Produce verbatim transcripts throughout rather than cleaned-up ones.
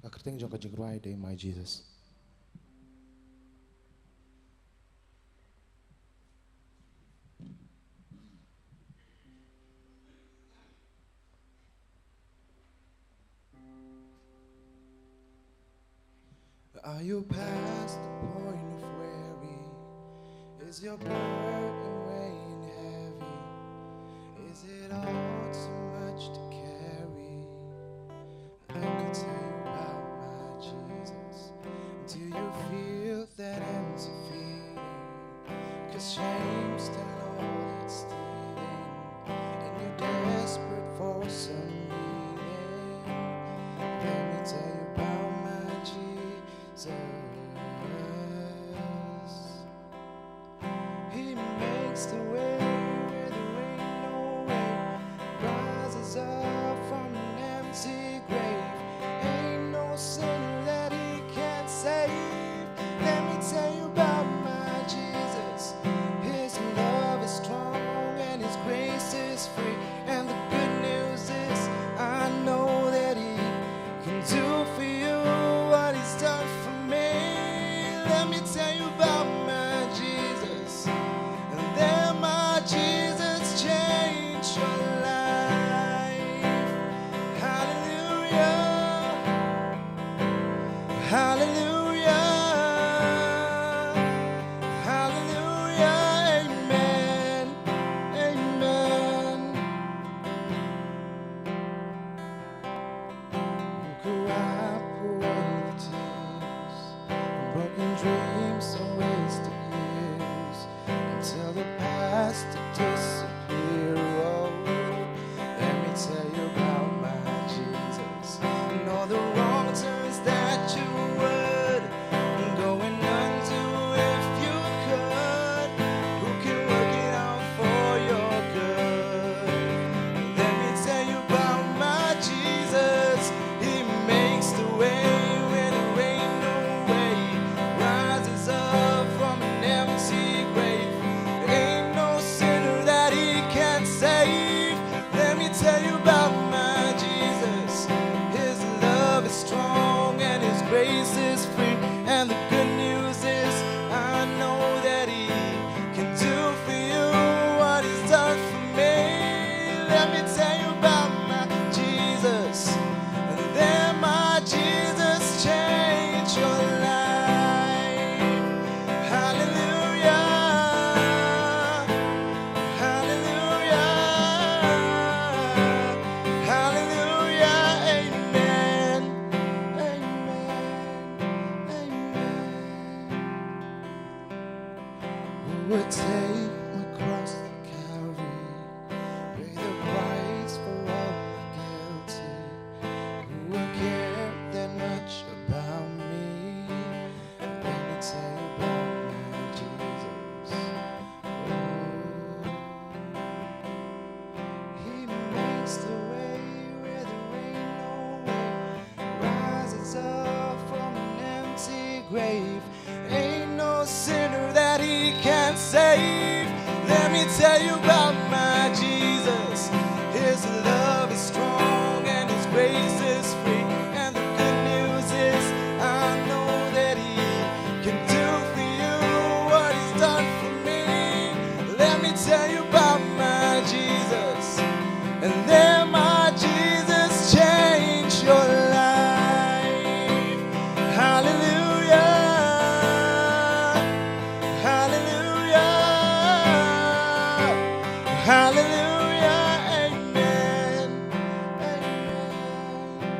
Ka kyrteng jong ka jingrwai dei My Jesus. Are you past the point of weary? Is your burden weighing heavy? Is it all too much to carry? Let me tell you about my Jesus. Do you feel that empty feeling? 'Cause shame's done all it's stealing, and you're desperate for some healing. Let me tell you about my Jesus. He makes the way where there ain't no way. Rises up from an empty grave. Ain't no sinner that he can't save. Let me tell you about my Jesus. His love is strong and his grace is free. And the good news is, I know that he can do for you what he's done for me. Let me tell you about my Jesus. And then my Jesus changed your life. Hallelujah. Hallelujah. Hallelujah. Amen. Amen. Grew up with tears, broken dreams and wasted years, until the past to disappear. Oh, let me tell you about my Jesus. And all the wrong turns that you would go and undo if you could. Who can work it out for your good? Let me tell you about my Jesus. He makes the way where there ain't no way. Rises up from an empty grave. Ain't no sinner that he can't save. Let me tell you about my Jesus. His love is strong and his grace is free. And the good news is, I know that he can do for you what he's done for me. Let me tell you about my Jesus. And then my Jesus changed your life. Hallelujah. Hallelujah. Hallelujah. Amen. Amen. Amen. Who would take my cross to Calvary, pay the price for all my guilty? Who would care that much about me? Let me tell you about my Jesus. Oh, he makes the way where there ain't no way. Rises up from an empty grave. Ain't no sinner that he can't save. Let me tell you about my Jesus. His love is strong and his grace is free. And the good news is, I know that he can do for you what he's done for me. Let me tell you about my Jesus. And then my Jesus changed your life. Hallelujah. Hallelujah. Hallelujah. Amen. Amen.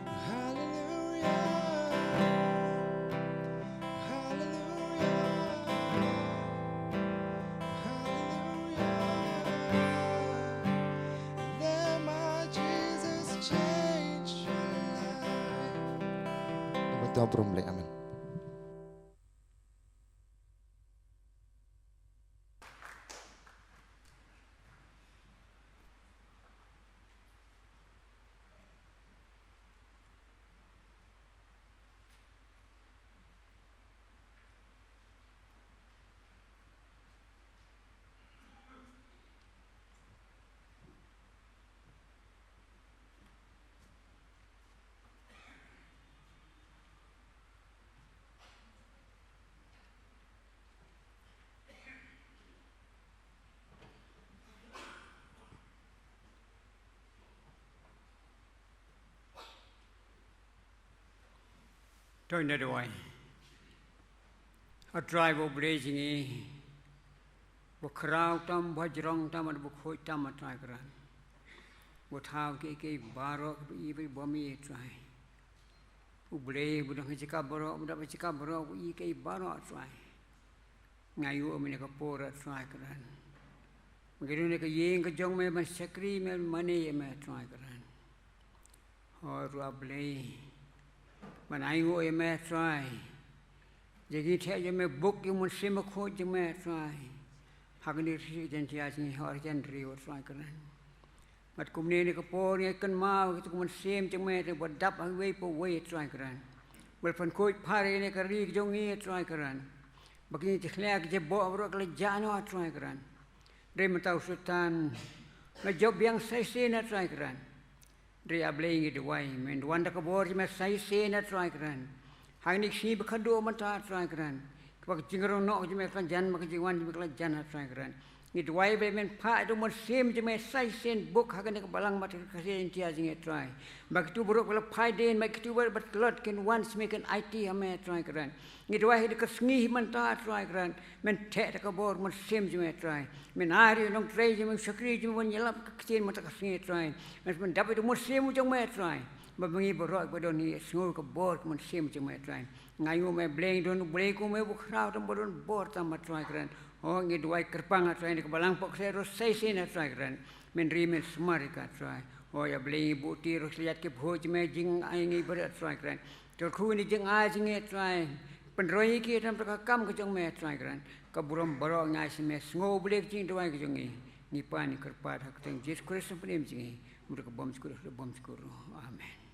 Hallelujah. Hallelujah. Hallelujah. Let my Jesus change your life. Amen. To ngin ïa duwai. A Trai ba U Blei jong ngi, ba khraw tam, ba jrong tam, ba khuid tam, A Trai Kynrad. Ba thaw kiei kiei baroh ba i ba i bym i, A Trai. U Blei ba don ha jaka baroh, ba dap ha jaka baroh, ba i kiei baroh, A Trai. Nga ïoh mynne ka por, A Trai Kynrad. Ba ngi don ha ka ïing ka jong me ban shakri me, mane ïa me, A Trai Kynrad. Hooid ruh A Blei, ban ainguh ïa me, A Trai. Jingïatheh jong me, buk jong u Mynsiem Bakhuid jong me, A Trai. Ha kane ka ri Jaintia jong ngi, ha ka ri Jaintia, A Trai Kynrad. Bad kumne ha kane ka por ngi kynmaw ïa ka mynsiem jong me, te ba dap ha iwei pa iwei, A Trai Kynrad. Ba la pynkhuid phar ïa kane ka ri jong ngi, A Trai Kynrad. Ba kine ki jingkhleh ki jingboh baroh ki la jah noh, A Trai Kynrad. Hynrei mynta u Soitan u la jop biang sa shisien, A Trai Kynrad. Hynrei A Blei ngi duwai, men wan da ka bor jong me sa shisien, A Trai Kynrad. Ha kine ki sngi ba khadduh mynta, A Trai Kynrad. Ba ka jingrong noh jong me ka la jan, ba ka jingwan jong me ka la jan, A Trai Kynrad. Ngi duwai ba men phah ïa u Mynsiem jong me sa shisien, buk ha kane ka balang bad ka ri Jaintia jong ngi, A Trai. Ba kito baroh ba la phaidien, ba kito baroh ba tlot kin wan sha me, kin aiti ha me, A Trai Kynrad. Ngi duwai ha kane ka sngi mynta, A Trai Kynrad. Men theh da ka bor Mynsiem jong me, A Trai. Men ai ïa u nongtrei jong me, u shakri jong me, ban ïalap ka ktien mynta ka sngi, A Trai. Men, men dap ïa u Mynsiem jong me, A Trai. Ba ma ngi baroh ba don ngi sngew ka bor ka Mynsiem jong me, A Trai. Nga ainguh me Blei, don U Blei kum me, ba khraw tam, ba don bor tam, A Trai Kynrad. Hooid ngi duwai kyrpang, A Trai, ïa ka balang Phutktheh ruh sa shisien, A Trai Kynrad. Men ri men sumar ïa ka, A Trai. Hooid A Blei, ngi buh ti ruh sha la ïaid ki bhut jong me, jingai ngi baroh, A Trai Kynrad. Kyrkhu ïa kine ki jingai jong ngi, A Trai. Pynroi ïa ki tam da ka kam ka jong me, A Trai Kynrad. Ka burom baroh ngi ai sha me, sngew U Blei ka jingduwai ka jong ngi. Ngi pan ngi kyrpad ha ka kyrteng Jisu Khrist U Nongpynim jong ngi. Mut ka bymjukut, bymjukut ruh. Amen.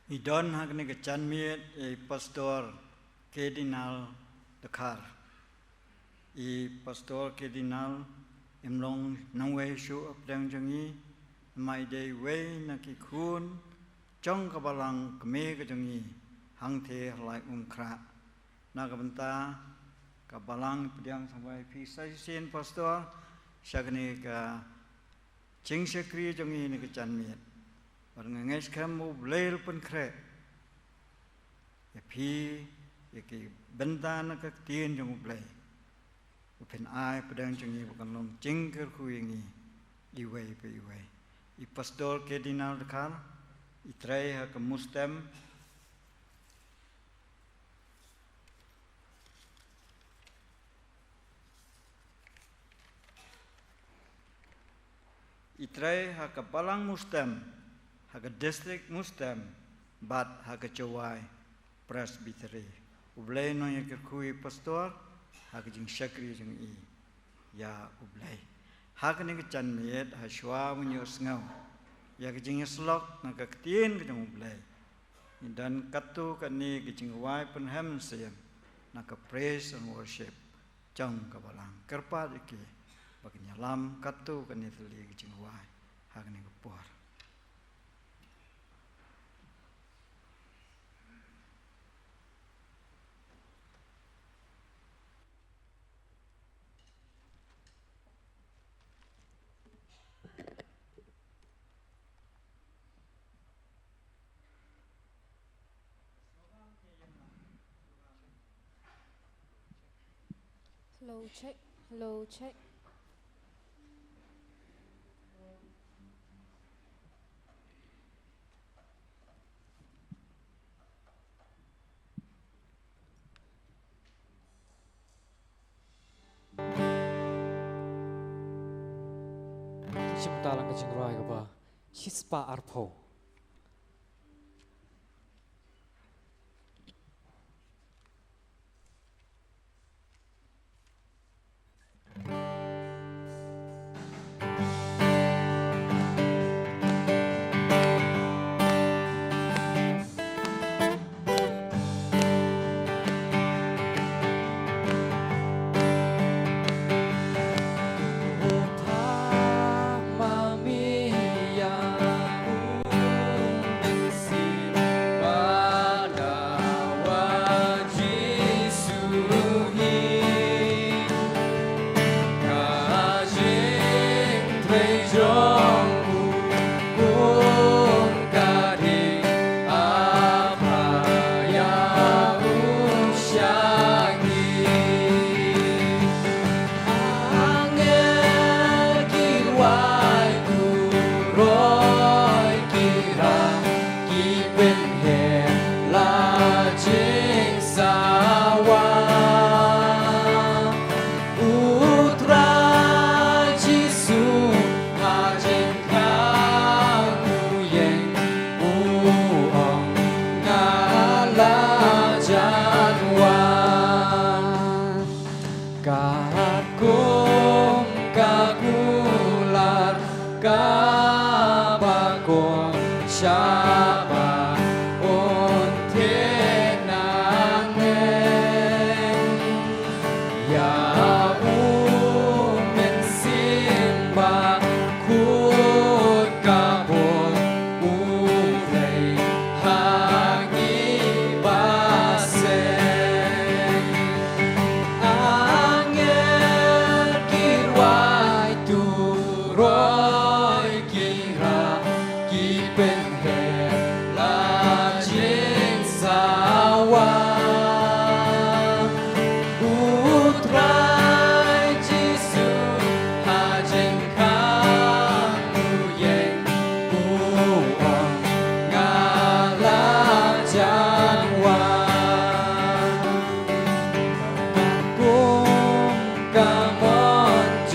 Ngi don ha kane ka janmiet ïa i Pastor Cardinal Dkhar. I Pastor Cardinal im long nongwei shuh hapdeng jong ngi, hynrei i dei iwei na ki khun jong ka balang kmie ka jong ngi hangtei ha Laitumkhrah. Na ka bynta ka balang pdiang sngewbha ïa phi sa shisien Pastor sha kane ka jingshakri jong ngi ha kane ka janmiet. Bad nga ngeit skhem ba U Blei u la pynkhreh ïa phi, ïa ki bynta na ka ktien jong U Blei. Ba phin ai hapdeng jong ngi ba kan long jingkyrkhu ïa ngi iwei pa iwei. I Pastor Cardinal Dkhar i trei ha ka Mustem. I trei ha ka balang Mustem, ha ka district Mustem, bad ha ka Jowai Presbytery. U Blei un ïakyrkhu ïa i Pastor ha ka jingshakri jong i ïa U Blei. Ha kane ka janmiet, ha shuwa ban ïohsngew ïa ka jingïasyllok na ka ktien ka jong U Blei, ngi don katto katne ka jingwai pynhem mynsiem na ka praise and worship jong ka balang. Kyrpad ïa ki ba kin ïalam katto katne tylli ka jingwai ha kane ka por. Hello, check. Hello, check. Shim ta lang ka jingrwai kaba shispah arphew.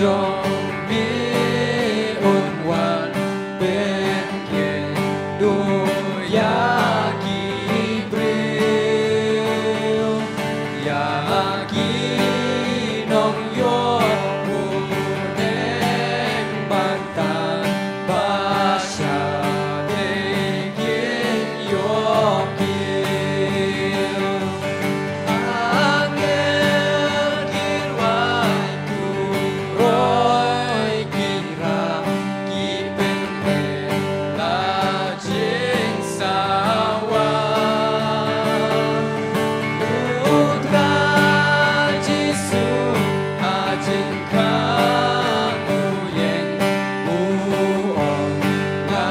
jong me un wan pynkynduh ïa ki briew, ïa ki nongïoh bneng bad tang ba shadei kin ïoh kiew. Angel ki rwai, ki roi ki rah, ki pynheh la jingsawa. U Trai Jisu ha jingkhang u ïeng, u ong, nga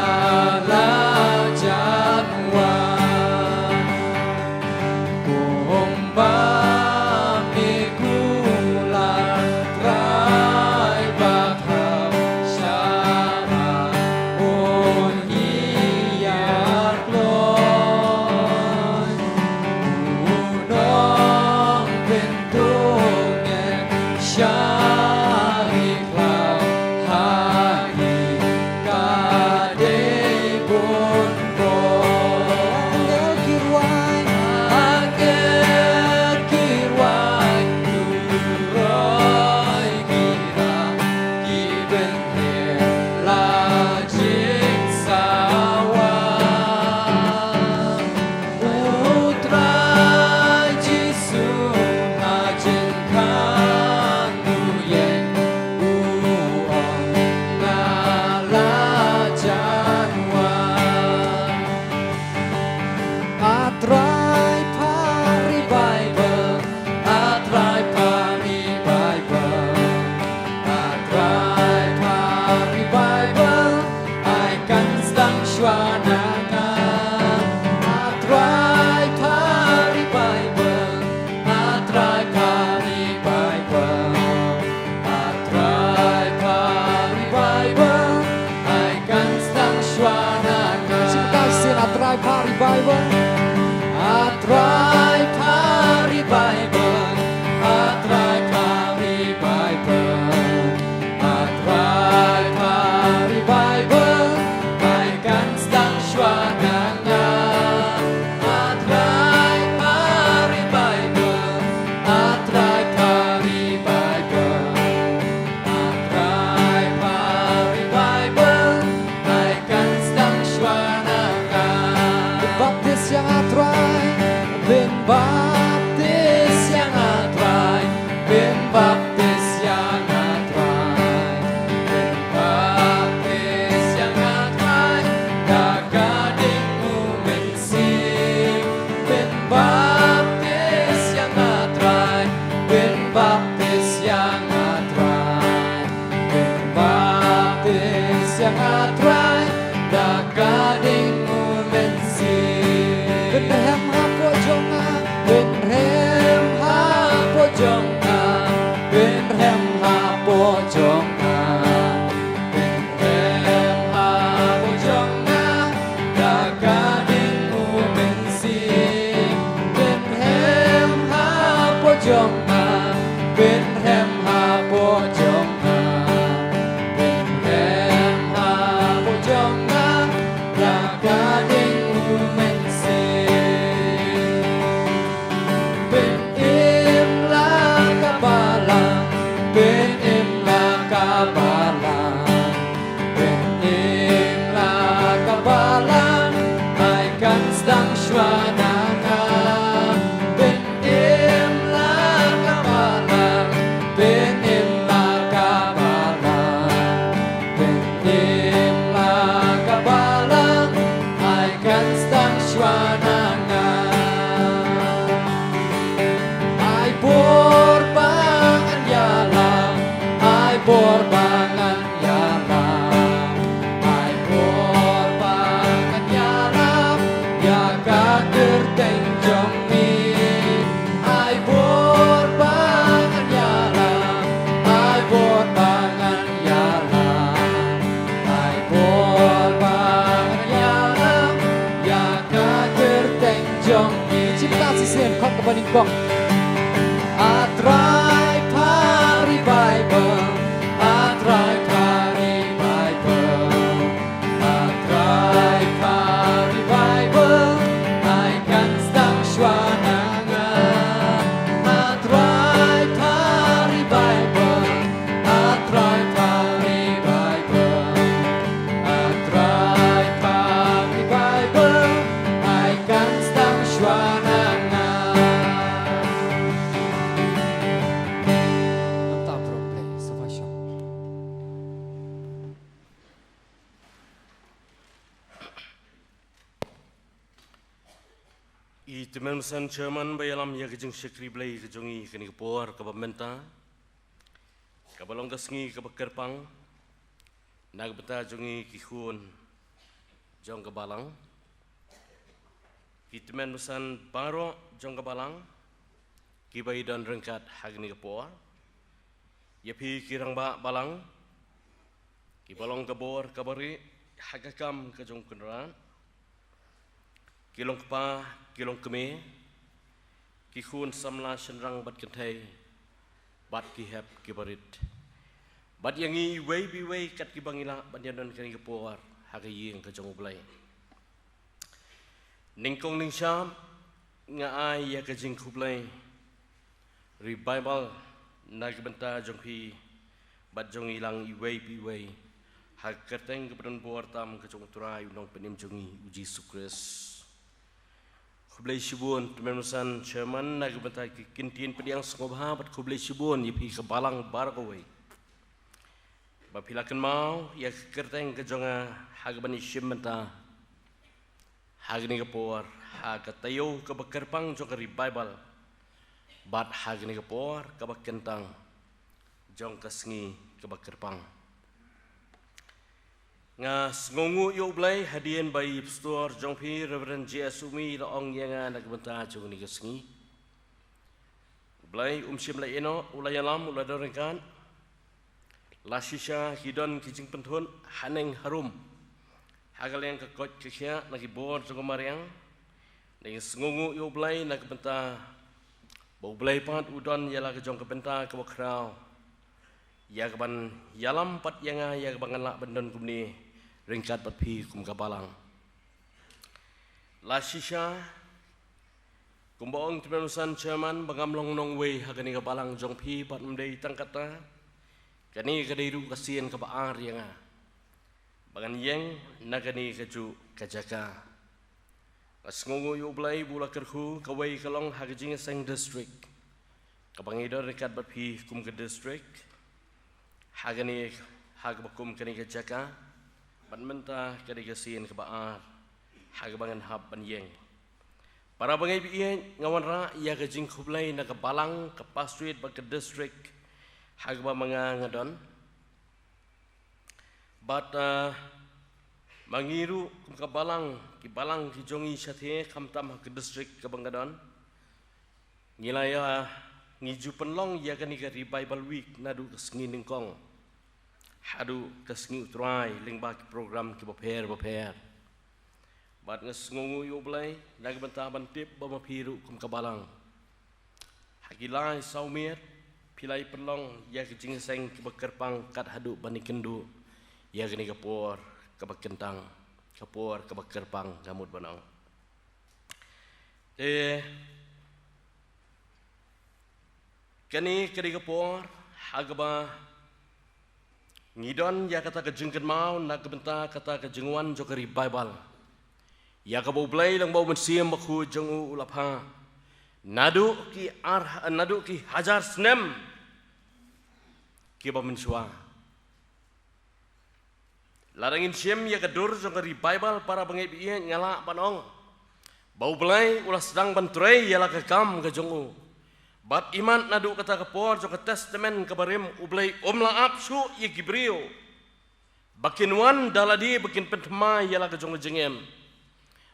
la jan wan. Kumba me kular, Trai ba kham shah, un ïar kloi. U nongpynthut ngen sha i khlaw, ha i ka dei bun bor. Angel ki rwai, angel ki rwai, ki roi ki rah, ki pynheh la jingsawa. U Trai Jisu ha jingkhang u ïeng, u ong, nga la jan wan. A Trai pha revival, A Trai pha revival, A Trai pha revival, ai kan sdang shuwa na nga. A Trai pha revival, A Trai pha revival, A Trai pha revival, ai kan sdang shuwa na nga. Shim ka sien, A Trai pha revival, A Trai pha revival, A Trai pha revival, A Trai pha revival, ai kan sdang shuwa na nga. A Trai pha revival, A Trai pha revival, A Trai pha revival, ai kan sdang shuwa na nga. Pynbaptis ïa nga Trai, pynbaptis ïa nga Trai, pynbaptis ïa nga Trai, pynbaptis ïa nga Trai, da ka ding U Mynsiem. Pynbaptis ïa nga Trai, pynbaptis ïa nga Trai, pynbaptis ïa nga Trai, da ka ding U Mynsiem. Pynrhem hapoh jong nga, pynrhem hapoh jong nga, pynrhem hapoh jong nga, pynrhem hapoh jong nga, da ka ding U Mynsiem. Pynrhem hapoh jong nga, pynrhem hapoh jong nga, pynrhem hapoh jong nga, da ka ding U Mynsiem. Pynim la ka balang, pynim la ka balang, pynim la ka balang, ai kan sdang shuwa na nga. Pynim la ka balang, pynim la ka balang, pynim la ka balang, ai kan sdang shuwa na nga. Ai bor ba ngan ïalam, ai bor ba ngan ïalam, ai bor ba ngan ïalam, ïa ka kyrteng jong me. Ai bor ba ngan ïalam, ai bor ba ngan ïalam, ai bor ba ngan ïalam, ïa ka kyrteng jong me. Shim ka shisien, khot kaba nyngkong. A Trai pha revival, I tymmen basan chairman ba ïalam ïa ka jingshakri Blei ka jong i kane ka por kaba mynta, kaba long ka sngi kaba kyrpang na ka bynta jong i ki khun jong ka balang, ki tymmen basan baroh jong ka balang kiba i don ryngkat ha kane ka por, ïa phi ki rangbah balang kiba long ka bor kaba rieh ha ka kam ka jong u Kynrad, ki long kpa, ki long kmie, ki khun samla shynrang bad kynthei, bad ki hep kiba rit, bad ïa ngi iwei pa iwei kat kiba ngi lah ban ïadon kane ka por ha ka ïing ka jong u Blei. Nyngkong nyngshap nga ai ïa ka jingkhublei revival na ka bynta jong phi bad jong i lang iwei pa iwei ha ka kyrteng kaba don bor tam ka jong u Trai u Nongpynim jong i u Jisu Khrist. Khublei shibun tymmen basan chairman na ka bynta ki kyntien pdiang sngewbha bad khublei shibun ïa phi ka balang baroh kawei ba phi la kynmaw ïa ka kyrteng ka jong nga ha kaban ïashim bynta ha kane ka por ha ka taïew kaba kyrpang jong ka revival bad ha kane ka por kaba kyntang jong ka sngi kaba kyrpang. Nga sngewnguh ïa u Blei hadien ba i pastor jong phi Reverend J S Umi i la ong ïa nga na ka bynta jong kane ka sngi. U Blei um shym la ïehnoh, u la ïalam, u la don ryngkat. La shisha ki don ki jingpynthut haneng harum ha ka liang ka koit ka khiah na ki bor jong ka mariang. Nga sngewnguh ïa u Blei na ka bynta ba u Blei pat u don ïa la ka jong ka bynta kaba khraw ïa kaban ïalam pat ïa nga ïa kaba ngan lah ban don kumne ryngkat bad phi kum ka balang. La shisha kumba ong tymmen basan chairman ba ngam long nongwei ha kane ka balang jong phi bad ym dei tang kata, kane ka dei ruh ka sien kaba ar ïa nga ba ngan ïeng na kane kajuh ka jaka. Nga sngewnguh ïa u Blei ba u la kyrkhu kawei ka long ha ka jingïaseng district kaba ngi don ryngkat bad phi kum ka district ha kane, ha kaba kum kane ka jaka. Bad mynta kane ka sien kaba ar ha kaba ngan hap ban ïeng. Para bangeit ba ïeit, nga wanrah ïa ka jingkhublei na ka balang, ka pastorate bad ka district ha kaba ma nga nga don. Bad, ah, ma ngi ruh kum ka balang, ki balang ki jong i shatei khamtam ha ka district kaba nga don, ngi la ïa, ngi ju pynlong ïa kane ka Revival Week naduh ka sngi nyngkong haduh ka sngi u Trai lyngba ki program kiba pher bapher. Bad nga sngewnguh ïa u Blei na ka bynta ban tip ba ma phi ruh kum ka balang ha ki lai saw miet phi la ïa pynlong ïa ki jingïaseng kiba kyrpang kat haduh ban ïakynduh ïa kane ka por kaba kyntang, ka por kaba kyrpang, nga mut ban ong. Te kane ka dei ka por ha kaba ngi don ïa kata ka jingkynmaw na ka bynta kata ka jingwan jong ka Revival, ïa kaba u Blei Nongbuh Mynsiem Bakhuid jong u u la phah naduh ki ar, naduh ki hajar snem kiba mynshuwa. Lada ngin shim ïa ka dur jong ka Revival, para bangeit ba ïeit, nga lah ban ong ba u Blei u la sdang ban trei ïa la ka kam ka jong u. Bad imat naduh kata ka por jong ka Testament kaba rim, u Blei um la ap shuh ïa ki briew ba kin wan da lade ba kin pynthymmai ïa la ka jong ka jingim,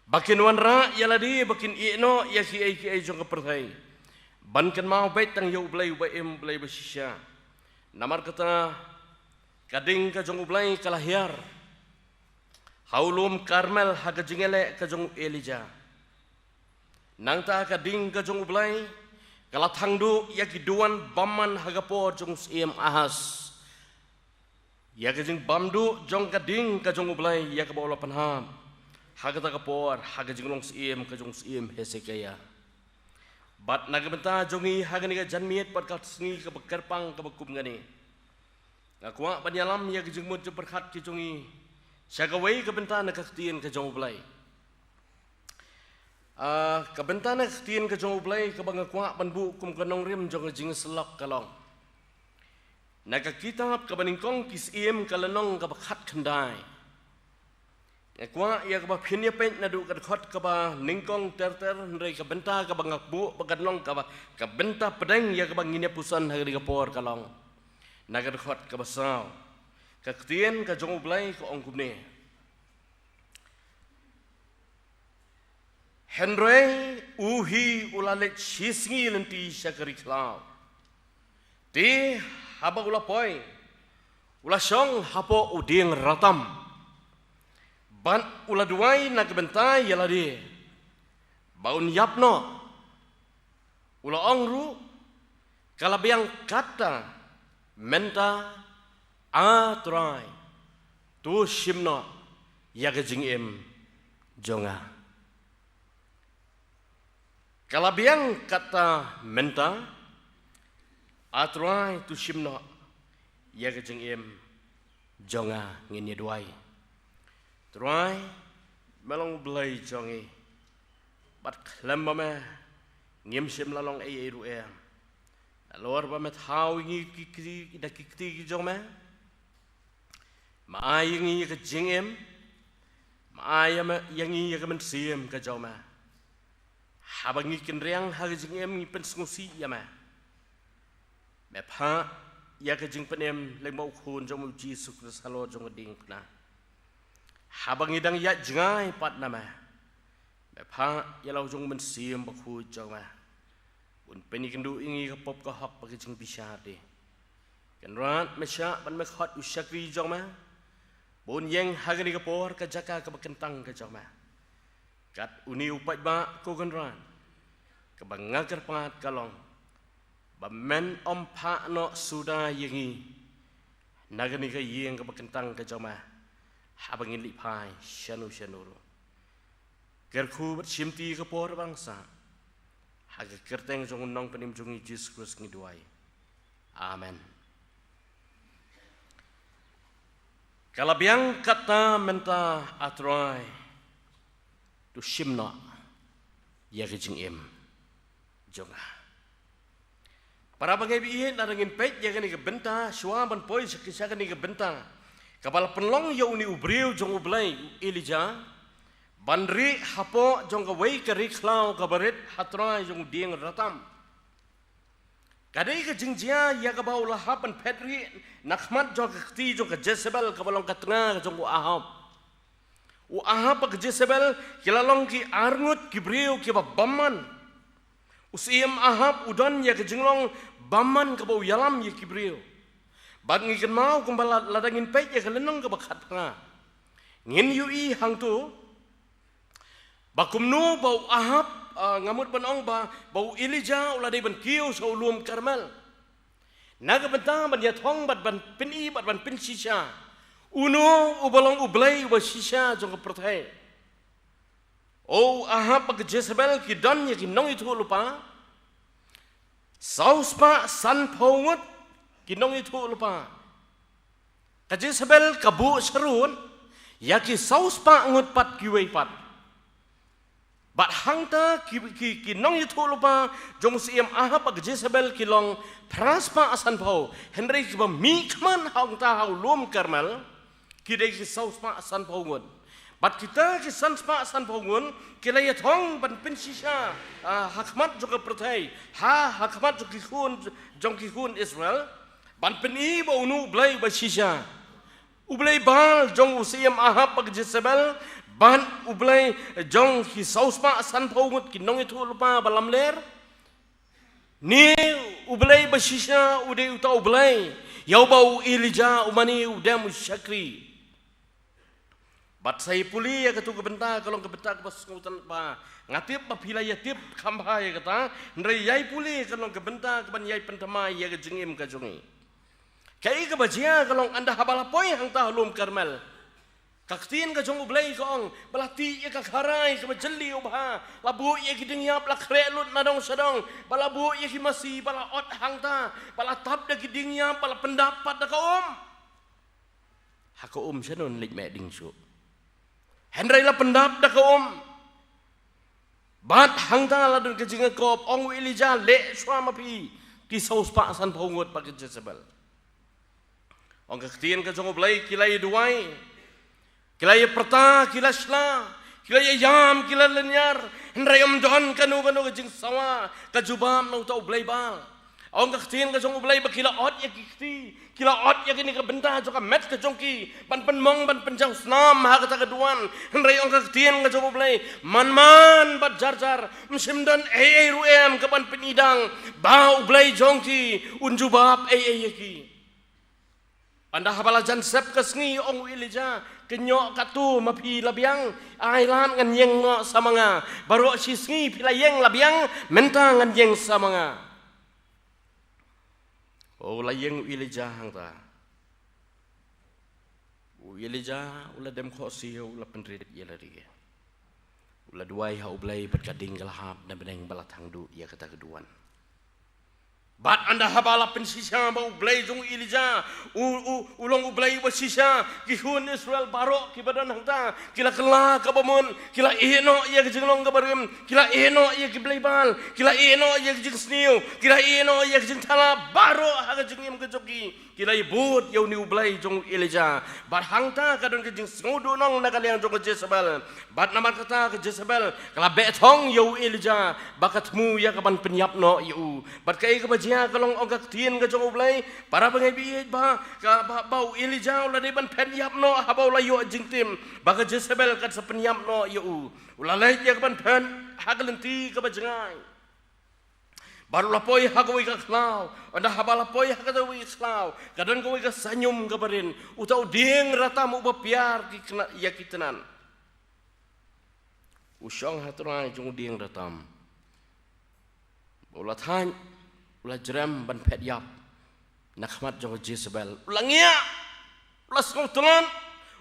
ba kin wanrah ïa lade ba kin ïehnoh ïa kiei kiei jong ka pyrthei, ban kynmaw beit tang ïa u Blei uba im, u Blei ba shisha. Namar kata ka ding ka jong u Blei ka la hiar ha u lum Karmel ha ka jingïaleh ka jong u Elijah. Nangta ka ding ka jong u Blei ka la thang duh ïa ki duwan bymman ha ka por jong u Syiem Ahas. Ïa ka jingbam duh jong ka ding ka jong u Blei ïa kaba u la pynhap ha kata ka por ha ka jinglong syiem ka jong u Syiem Hesekiah. Bad na ka bynta jong ngi ha kane ka janmiet bad ka sngi kaba kyrpang kaba kum kane, nga kwah ban ïalam ïa ka jingmut jingpyrkhat ka jong ngi sha kawei ka bynta na ka Ktien ka jong u Blei. Ah, ka bynta na ka Ktien ka jong u Blei kaba nga kwah ban buh kum ka nongrim jong ka jingïasyllok ka long na ka kitab Kaba Nyngkong ki Syiem ka lynnong kaba khatkhyndai. Nga kwah ïa kaba phin ïa peit naduh ka dkhot kaba nyngkong ter ter, hynrei ka bynta kaba nga buh ba kan long kaba, ka bynta pdeng ïa kaba ngin ïa puson ha kane ka por ka long na ka dkhot kaba saw. Ka ktien ka jong U Blei ka ong kumne. Hynrei u hi u la leit shisngi lynti sha ka ri khlaw. Te haba u la poi, u la shong hapoh u dieng ratam. Bad u la duwai na ka bynta ïa lade ba un ïap noh. U la ong ruh, ka la biang kata mynta, A Trai, to shim noh ïa ka jingim jong nga. Ka la biang kata mynta, A Trai, to shim noh ïa ka jingim jong nga. Ngin ïa duwai. Trai, me long U Blei jong ngi. Bad khlem ba me, ngim shym la long ei ei ruh em. Nalor ba me thaw ïa ngi ki kti, da ki kti ki jong me. Me ai ïa ngi ïa ka jingim. Me ai ïa me, ïa ngi ïa ka mynsiem ka jong me. Haba ngi kynriang ha ka jingim, ngi pynsngewsih ïa me. Me phah ïa ka jingpynim lyngba u Khun jong me U Jisu Khrist halor jong ka diengphna. Haba ngi dang ïaid jngai pat na me, me phah ïa la u jong u Mynsiem Bakhuid jong me, un pynïakynduh ïa ngi ka pop ka hok bad ka jingbishar de. Kynrad, me shah bad me khot u shakri jong me ba un ïeng ha kane ka por ka jaka kaba kyntang ka jong me. Kat une u paidbah, ko Kynrad, kaba nga kyrpad ka long ba men ym phah noh suda ïa ngi na kane ka ïing kaba kyntang ka jong me, haba ngin leit phai shano shano ruh. Kyrkhu bad shimti ka por ba nga sah. Ha ka kyrteng jong u Nongpynim jong ngi Jisu Khrist ngi duwai. Amen. Ka la biang kata mynta, A Trai, to shim noh ïa ka jingim jong nga. Para bangeit, lada ngin peit ïa kane ka bynta, shuwa ban poi sha ka, sha kane ka bynta kaba la pynlong ïa une u briew jong U Blei, u Elijah, ban rieh hapoh jong kawei ka ri khlaw kaba rit ha trai jong u dieng ratam. Ka dei ka jingjia ïa kaba u la hap ban phet rieh na khmat jong ka kti jong ka Jezebel kaba long ka tnga jong u Ahab. U Ahab bad ka Jezebel ki la long ki arngut ki briew kiba bymman. U Syiem Ahab u don ïa ka jinglong bymman kaba u ïalam ïa ki briew. Bad ngi kynmaw kumba la, lada ngin peit ïa ka lynnong kaba khatphra, ngin ïohi hangto ba kumno ba u Ahab, ah, nga mut ban ong ba, ba u Elijah u la dei ban kiew sha u lum Karmel na ka bynta ban ïathong bad ban pyni bad ban pynshisha uno uba long U Blei uba shisha jong ka pyrthei. U Ahab bad ka Jezebel ki don ïa ki nongïathuhlypa saw spah sanphew ngut ki nongïathuhlypa. Ka Jezebel ka buh sharud ïa ki saw spah ngut pat kiwei pat. Bad hangta ki, ki, ki nongïathuhlypa jong u Syiem Ahab bad ka Jezebel ki long phra spah sanphew. Hynrei kiba mihkhmat hangta ha u lum Karmel ki dei ki saw spah sanphew ngut. Bad kita ki san spah sanphew ngut ki la ïathong ban pynshisha, ah, ha khmat jong ka pyrthei, ha, ha khmat jong ki khun, jong ki khun Israel, ban pyni ba uno U Blei uba shisha. U Blei Baal jong u Syiem Ahab bad ka Jezebel, bad U Blei jong ki saw spah sanphew ngut ki nongïathuhlypa ba lamler. Ne U Blei ba shisha u dei uta U Blei ïa uba u Elijah u mane u dem u shakri. Bad sa ïa pule ïa kato ka bynta ka long ka bynta kaba sngewtynnat ba nga tip ba phi la ïa tip kham bha ïa kata, hynrei ïa pule ka long ka bynta kaban ïa pynthymmai ïa ka jingim ka jong ngi. Kaei kaba jia ka long ynda haba la poi hangta ha lum Karmel, ka ktien ka jong U Blei ka ong ba la tih ïa ka kharai kaba jylliew bha, la buh ïa ki diengïap, la khreh lut na dong sha dong, ba la buh ïa ki masi, ba la ot hangta, ba la tap da ki diengïap, ba la pyndap pat da ka um. Ha ka um shano leit meh ding shuh. Hynrei la pyndap da ka um. Bad hangta la don ka jingïakop, ong u Elijah, leh shuwa ma phi ki saw spah sanphew ngut bad ka Jezebel. Ong ka ktien ka jong U Blei ki la ïa duwai. Ki la ïa pyrta, ki la shla, ki la ïa ïam, ki la lynñiar, hynrei ym don kano kano ka jingsawa ka jubab na uta u blei Baal. Ong ka ktien ka jong U Blei ba ki la ot ïa ki kti, ki la ot ïa kane ka bynta jong ka met ka jong ki ban pynmong, ban pynjaw snam ha kata ka duwan. Hynrei ong ka ktien ka jong U Blei, man man bad jar jar, ym shym don ei ei ruh em ka ban pynidang ba U Blei jong ki un jubab ei ei ïa ki. Ynda haba la jan sep ka sngi, ong u Elijah, kynnoh katto ma phi la biang, ai lad ngan ïeng noh sa ma nga. Baroh shi sngi phi la ïeng la biang, mynta ngan ïeng sa ma nga. U la ïeng u Elijah hangta. U Elijah u la dem khohsiew, u la pynrit ïa lade. U la duwai ha U Blei bad ka ding ka la hap na bneng ba la thang duh ïa kata ka duwan. Bad ynda haba la pynshisha ba U Blei jong u Elijah u, u, u long U Blei uba shisha, ki khun Israel baroh kiba don hangta ki la kylla kaba mut, ki la ïeh noh ïa ka jinglong kaba rim, ki la ïeh noh ïa ki blei Baal, ki la ïeh noh ïa ka jingsniew, ki la ïeh noh ïa ka jingthala baroh ha ka jingim ka jong ki. Ki la ïabud ïa une U Blei jong u Elijah. Bad hangta ka don ka jingsngewduhnong na ka liang jong ka Jezebel. Bad namar kata ka Jezebel ka la beh thong ïa u Elijah ba ka thmu ïa ka ban pynïap noh ïa u. Bad kaei kaba jia ka long, ong ka ktien ka jong U Blei, para bangeit ba ïeit, ba ka, ba, ba u Elijah u la dei ban phet ïap noh haba u la ïoh jingtim ba ka Jezebel kan sa pynïap noh ïa u. U la leit ïa ka ban phet ha ka lynti kaba jngai. Bad u la poi ha kawei ka khlaw. Ynda haba la poi ha kawei ka khlaw, ka don kawei ka saiñum kaba rin, uta u dieng ratam uba piar ki kna-, ïa ki tnat. U shong ha trai jong u dieng ratam. Ba u la thait, u la jrem ban phet ïap na khmat jong ka Jezebel. U la ngiah, u la sngewtlot,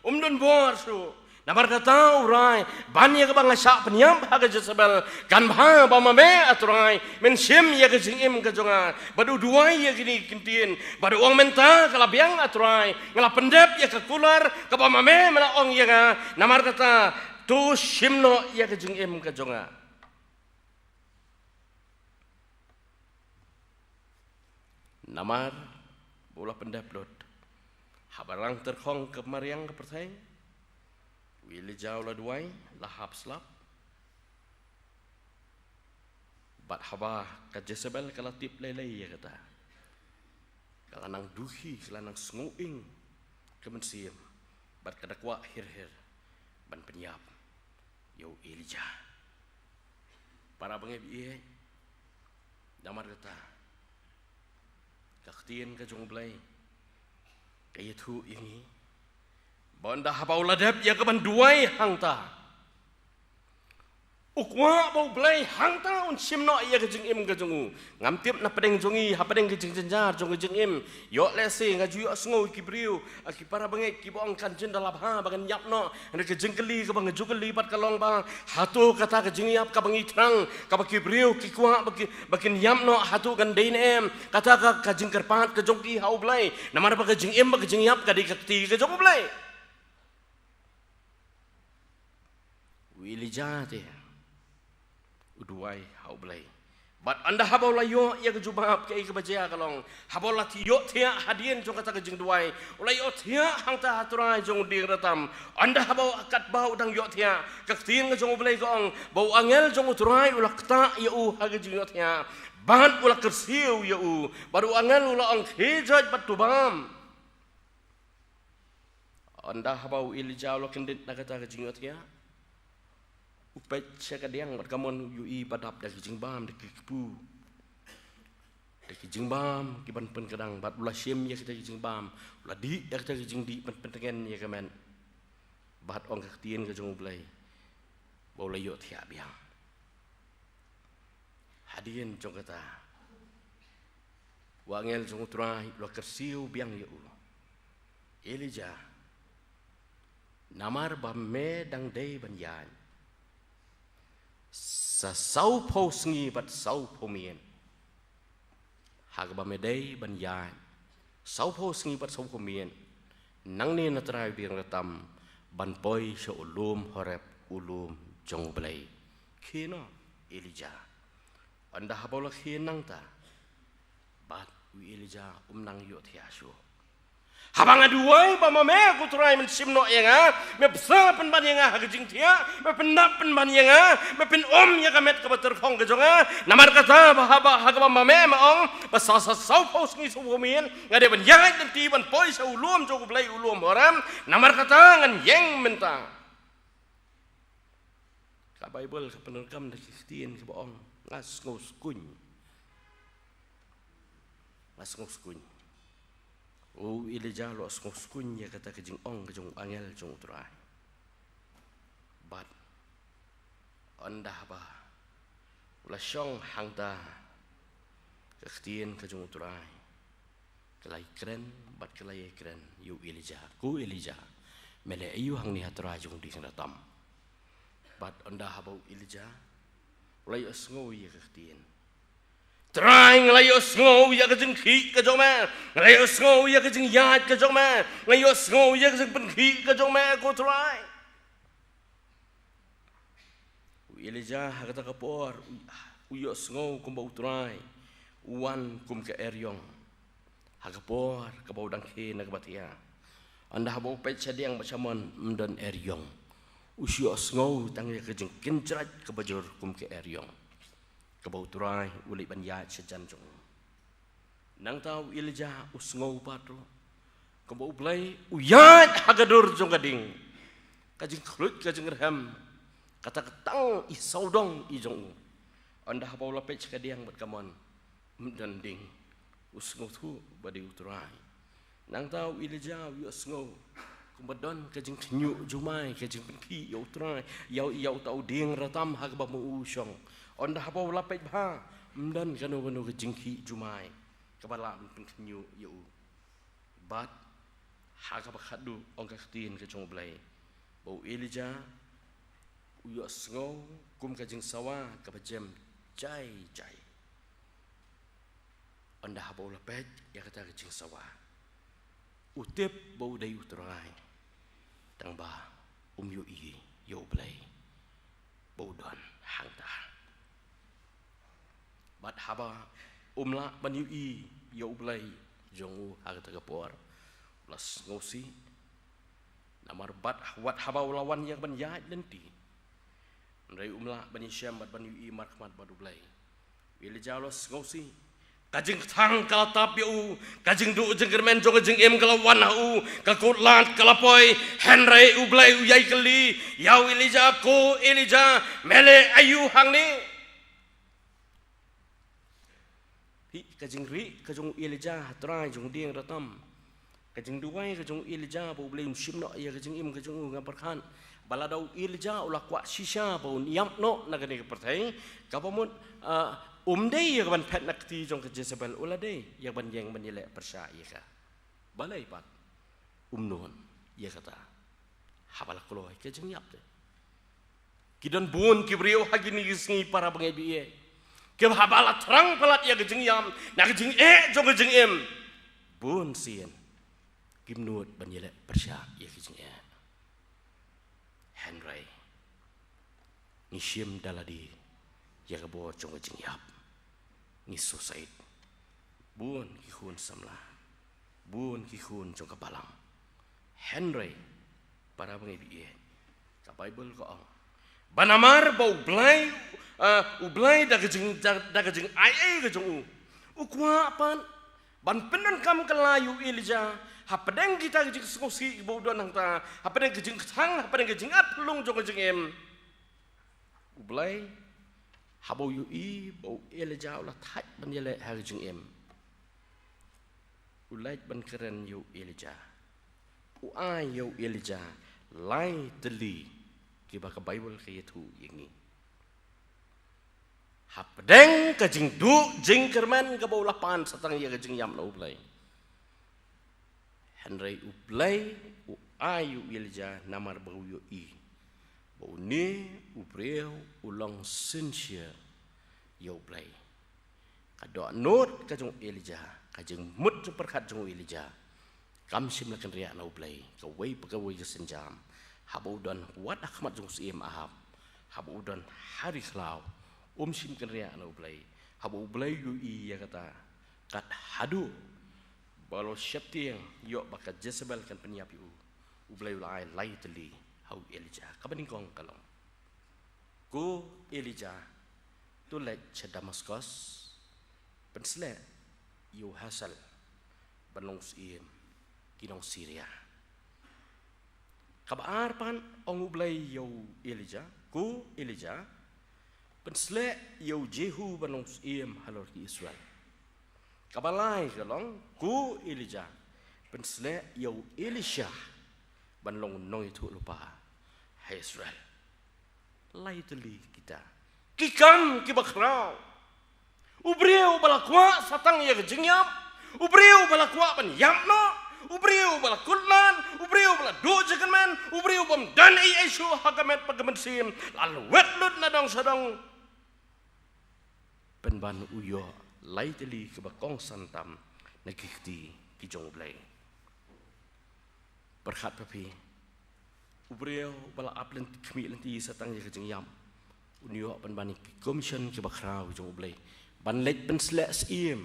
um don bor shuh. Namar kata u rai, ban ïa kaba nga shah pynïap ha ka Jezebel, kan bha ba ma me, A Trai, men shim ïa ka jingim ka jong nga. Bad u duwai ïa kine ki ktien, bad u ong, mynta ka la biang, A Trai, nga la pyndep ïa ka kular kaba ma me me la ong ïa nga. Namar kata to shim noh ïa ka jingim ka jong nga. Namar ba u la pyndep lut. Haba rang tyrkhong ka mariang ka pyrthei, u Elijah u la duwai, la hap slap. Bad haba ka Jezebel ka la tip lei lei ïa kata, ka la nang duhi, ka la nang sngew ing ka mynsiem, bad ka da kwah hir hir ban pynïap ïa u Elijah. Para bangeit ba ïeit, namar kata ka ktien ka jong U Blei ka ïathuh ïa ngi ba ynda haba u la dep ïa ka ban duwai hangta, u kwah ba U Blei hangta un shim noh ïa ka jingim ka jong u. Ngam tip na pdeng jong ngi, ha pdeng ka jingjynjar jong ka jingim, ïoh lehse nga ju ïohsngew ïa ki briew, ïa ki para bangeit kiba ong, kan jin da la bha ba ngan ïap noh. Hynrei ka jingkylli kaba nga ju kylli pat ka long ba, hato kata ka jingïap kaba ngi thrang, kaba ki briew ki kwah ba ki, ba kin ïap noh, hato kan dei ne em kata ka, ka jingkyrpad ka jong ki ha U Blei? Namar ba ka jingim bad ka jingïap ka dei ka kti ka jong U Blei. U Elijah te u duwai ha U Blei. Bad ynda haba u la ïoh ïa ka jubab, kaei kaba jia ka long, haba u la ïohthiah hadien jong kata ka jingduwai, u la ïohthiah hangta ha trai jong u dieng ratam. Ynda haba u, katba u dang ïohthiah, ka ktien ka jong U Blei ka ong ba u angel jong U Trai u la ktah ïa u ha ka jingïohthiah, bad u la kyrsiew ïa u. Bad u angel u la ong, khie joit bad to bam. Ynda haba u Elijah u la kyndit na kata ka jingïohthiah, u peit sha ka diang bad ka mon, u ïohi ba dap da ki jingbam, da ki kpu, da ki jingbam ki ban pynkdang. Bad u la shim ïa kita ki jingbam, u la dih da kita ki jingdih ban pyntngen ïa ka met. Bad ong ka ktien ka jong U Blei ba u la ïohthiah biang. Hadien jong kata, u angel jong U Trai u la kyrsiew biang ïa u, Elijah, namar ba me dang dei ban ïaid sa sawphew sngi bad sawphew miet. Ha kaba me dei ban ïaid sawphew sngi bad sawphew miet nangne na trai u dieng ratam ban poi sha u lum Horeb, u lum jong U Blei. Khie noh, Elijah. Ynda haba u la khie nangta, bad u Elijah um nang ïohthiah shuh. Haba nga duwai ba ma me ko Trai men shim noh ïa nga, me bsa pynban ïa nga ha ka jingthiah, me pyndap pynban ïa nga, me pyn-um ïa ka met kaba tyrkhong ka jong nga. Namar kata ba haba ha kaba ma me me ong ba sa sa saw phew sngi saw phew miet nga dei ban ïaid lynti ban poi sha u lum jong U Blei, u lum haram. Namar kata ngan ïeng mynta. Ka Baibl ka pyndonkam da ki ktien kiba ong nga sngewskuiñ. Nga sngewskuiñ. U Elijah u la sngewskuiñ ïa kata ka jingong ka jong u angel jong U Trai. Bad ynda haba u la shong hangta, ka ktien ka jong U Trai ka la ïakren bad ka la ïakren ïa u Elijah. Ko Elijah, me leh aïu hangne ha trai jong u dieng Ratam? Bad ynda haba u Elijah u la ïohsngew ïa ka ktien, Trai, nga la ïohsngew ïa ka jingkhih ka jong me, nga la ïohsngew ïa ka jingïaid ka jong me, nga ïohsngew ïa ka jingpynkhih ka jong me ko Trai. U Elijah ha kata ka por u, u ïohsngew kumba U Trai u wan kum ka eriong ha ka por kaba u dang khie na kaba thiah. Ynda haba u peit shadiang bad shamon ym don eriong, u shu ïohsngew tang ïa ka jingkynjreit kaba jur kum ka eriong kaba U Trai u leit ban ïaid shajan jong u. Nangta u Elijah u sngew pat ruh kumba U Blei u ïaid ha ka dur jong ka ding. Ka jingkhluit ka jingrhem, kata ka tang i sawdong i jong u. Ynda haba u la peit sha ka diang bad ka mon ym don ding, u sngewthuh ba dei U Trai. Nangta u Elijah u ïohsngew kumba don ka jingkhynñiuh jumai, ka jingpynkhih ïa U Trai, ïa, ïa uta u dieng Ratam ha kaba ma u u shong. Ynda haba u la peit bha ym don kano kano ka jingkhih jumai kaba lah ban pynkhynñiuh ïa u. Bad ha kaba khatduh ong ka ktien ka jong U Blei ba u Elijah u ïohsngew kum ka jingsawa kaba jem jai jai. Ynda haba u la peit ïa kata ka jingsawa, u tip ba u dei U Trai, tangba um ïohi ïa U Blei ba u don hangta. Bad haba um lah ban ïohi ïa U Blei jong u ha kata ka por, u la sngewsih. Namar bad wat haba u la wan ïa ka ban ïaid lynti, hynrei um lah ban ïashem bad ban ïohi markhmat bad U Blei. U Elijah u la sngewsih. Ka jingkthang ka la tap ïa u, ka jingduh jingkyrmen jong ka jingim ka la wan ha u, ka kut lad ka la poi. Hynrei U Blei u ïai kylli ïa u Elijah, ko Elijah, me leh aïu hangne? Hi, ka jingrieh ka jong u Elijah ha trai jong u dieng Ratam, ka jingduwai ka jong u Elijah ba U Blei un shim noh ïa ka jingim ka jong u, nga pyrkhat ba lada u Elijah u la kwah shisha ba un ïap noh na kane ka pyrthei, kaba mut, ah, um dei ïa ka ban phet na kti jong ka Jezebel, u la dei ïa ka ban ïeng ban ïaleh pyrshah ïa ka. Balei pat um nud ïa kata? Haba la kloi ka jingïap te, ki don bun ki briew ha kine ki sngi para bangeit ba ïeit, kiba haba la thrang palat ïa ka jingïap na ka jingeh jong ka jingim, bun sien kim nud ban ïaleh pyrshah ïa ka jingeh. Hynrei ngi shim da lade ïa ka bor jong ka jingïap. Ngi suicide. Bun ki khun samla, bun ki khun jong ka balang. Hynrei para bangeit ba ïeit, ka Baibl ka ong ba namar ba U Blei, ah, U Blei da ka jing, da, da ka jingai ei ka jong u, u kwah pat ban pyndonkam kylla ïa u Elijah hapdeng kita ki jingsngewsih kiba u don hangta, hapdeng ka jingkthang, hapdeng ka jingat phyllung jong ka jingim. U Blei haba u ïohi ba u Elijah u la thait ban ïaleh ha ka jingim, u leit ban kren ïa u Elijah. U ai ïa u Elijah lai tylli kiba ka Baibl ka ïathuh ïa ngi. Hapdeng ka jingduh jingkyrmen kaba u la pan sa tang ïa ka jingïap na U Blei, hynrei U Blei u ai ïa u Elijah namar ba u ïohi ba une u briew u long sincere ïa U Blei. Ka dohnud ka jong u Elijah, ka jingmut jingpyrkhat jong u Elijah, kam shym la kynriah na U Blei kawei pa kawei ka sienjam. Haba u don wat ha khmat jong u syiem Ahab, haba u don ha ri khlaw, um shym kynriah na U Blei. Haba U Blei u ïohi ïa kata, kat haduh Ba la sheptieng ïoh ba ka Jezebel kan pynïap ïa u, U Blei u la ai lai tylli ha u Elijah. Kaba nyngkong ka long, ko Elijah to leit sha Damascus, pynsleh ïa u Hazael ban long syiem ki nong Syria. Kaba ar pat, ong U Blei ïa u Elijah, ko Elijah, pynsleh ïa u Jehu ban long syiem halor ki Israel. Kaba lai ka long, ko Elijah, pynsleh ïa u Elisha ban long nongïathuhlypa ha Israel. Lai tylli kita ki kam kiba khraw. U briew ba la kwah sa tang ïa ka jingïap, u briew ba la kwah ban ïap noh, u briew ba la kut lad, u briew ba la duh jingkyrmen, u briew bym don ei ei shuh ha ka met bad ka mynsiem, la lwet lut na dong sha dong. Pynban u ïoh lai tylli kaba kongsan tam na ki kti ki jong U Blei. Pyrkhat pat phi, u briew ba la ap lynti, khmih lynti sa tang ïa ka jingïap, un ïoh pynban ïa ki commission kiba khraw jong U Blei ban leit pynsleh syiem,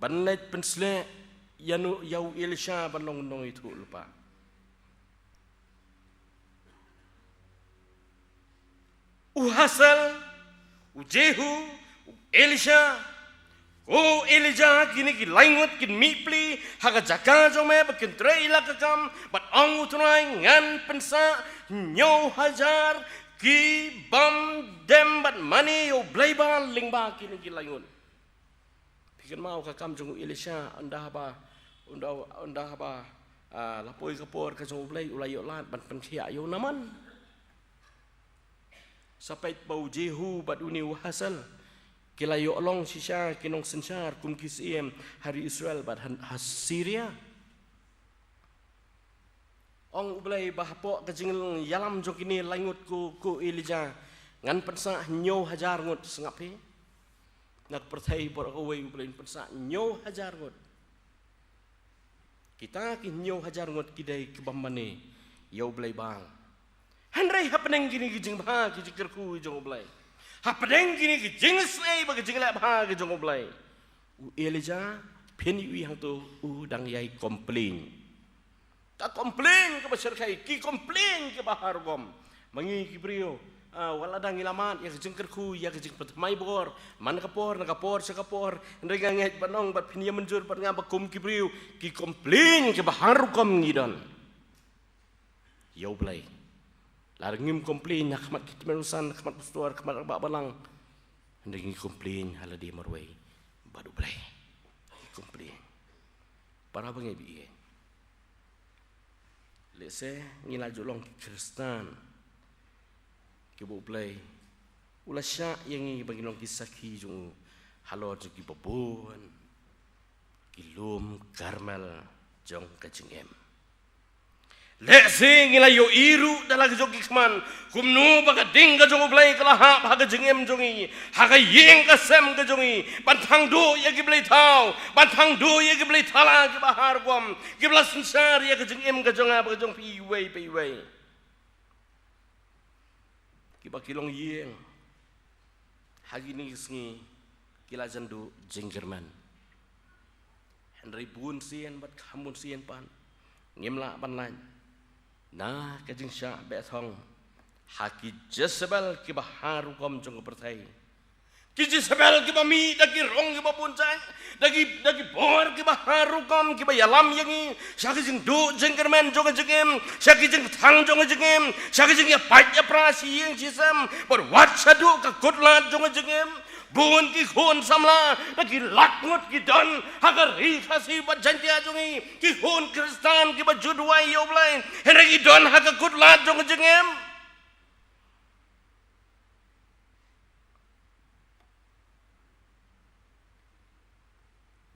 ban leit pynsleh ïa u, ïa u Elisha ban long nongïathuhlypa. U Hazael, u Jehu, u Elisha, ko Elijah, kine ki lai ngut kin mih pli ha ka jaka jong me ba kin trei la ka kam, bad ong U Trai, ngan pynsah hynñiew hajar ki bym dem bad mane ïa U Blei Baal lyngba kine ki lai ngut. Phi kynmaw ka kam jong u Elisha, ynda ba, ynda, ynda ba, ah, la poi ka por ka jong U Blei, u la ïoh lad ban pynkhiah ïa u Naaman. Sa peit ba u Jehu bad une u Hazael ki la ïoh long shisha ki nongsynshar kum ki syiem ha ri Israel bad ha, ha Syria. Ong U Blei ba hapoh ka jingïalam jong kine lai ngut, ko, ko Elijah, ngan pynsah hynñiew hajar ngut. Sngap phi, na ka pyrthei baroh kawei U Blei un pynsah hynñiew hajar ngut. Kita ki hynñiew hajar ngut ki dei ki bym mane ïa U Blei Baal. Hynrei hapdeng kine ki jingbha ki jingkyrkhu jong U Blei, hapdeng kine ki jingsngewsih bad ki jingleh bha ki jong U Blei, u Elijah, phin ïohi hangto, u dang ïai complain. Ka complain kaba shyrkhei, ki complain kiba har rukom. Ma ngi ki briew, ah, wat la dang ngi la mad ïa ka jingkyrkhu, ïa ka jingpynthymmai bor man ka por na ka por sha ka por, hynrei nga ngeit ban ong bad phin ïa mynjur bad nga ba kum ki briew, ki complain kiba har rukom ngi don. Ïa U Blei, lada ngim complain ha khmat ki tymmen basan, ha khmat pastor, ha khmat rangbah balang, hynrei ngi complain ha lade marwei bad U Blei. Ngi complain. Para bangeit, lehse ngi la ju long ki Khristan kiba U Blei u la shah ïa ngi ba ngin long ki sakhi jong u halor jong kiba bun ki lum Karmel jong ka jingim. Lehse ngi la ïohi ruh da la ki jong ki khmat kumno ba ka ding ka jong U Blei ka la hap ha ka jingim jong ngi, ha ka ïing ka sem ka jong ngi, ban thang duh ïa ki blei thaw, ban thang duh ïa ki blei thala kiba har rukom, kiba la synshar ïa ka jingim ka jong nga bad ka jong phi iwei pa iwei. Kiba ki longïing ha kine ki sngi ki la jan duh jingkyrmen. Hynrei bun sien bad kham bun sien pat ngim lah ban lait na ka jingshah beh thong ha ki Jezebel kiba har rukom jong ka pyrthei. Ki Jezebel kiba mih da ki rong kiba bun jait, da ki, da ki bor kiba har rukom, kiba ïalam ïa ngi sha ki jingduh jingkyrmen jong ka jingim, sha ki jingthang jong ka jingim, sha ki jingïapait ïapra shi ïing shi sem, bad wat shaduh ka kut lad jong ka jingim. Bun ki khun samla, da ki lak ngut ki don ha ka ri Khasi bad Jaiñtia jong ngi, ki khun Khristan kiba ju duwai ïa U Blei, hynrei ki don ha ka kut lad jong ka jingim.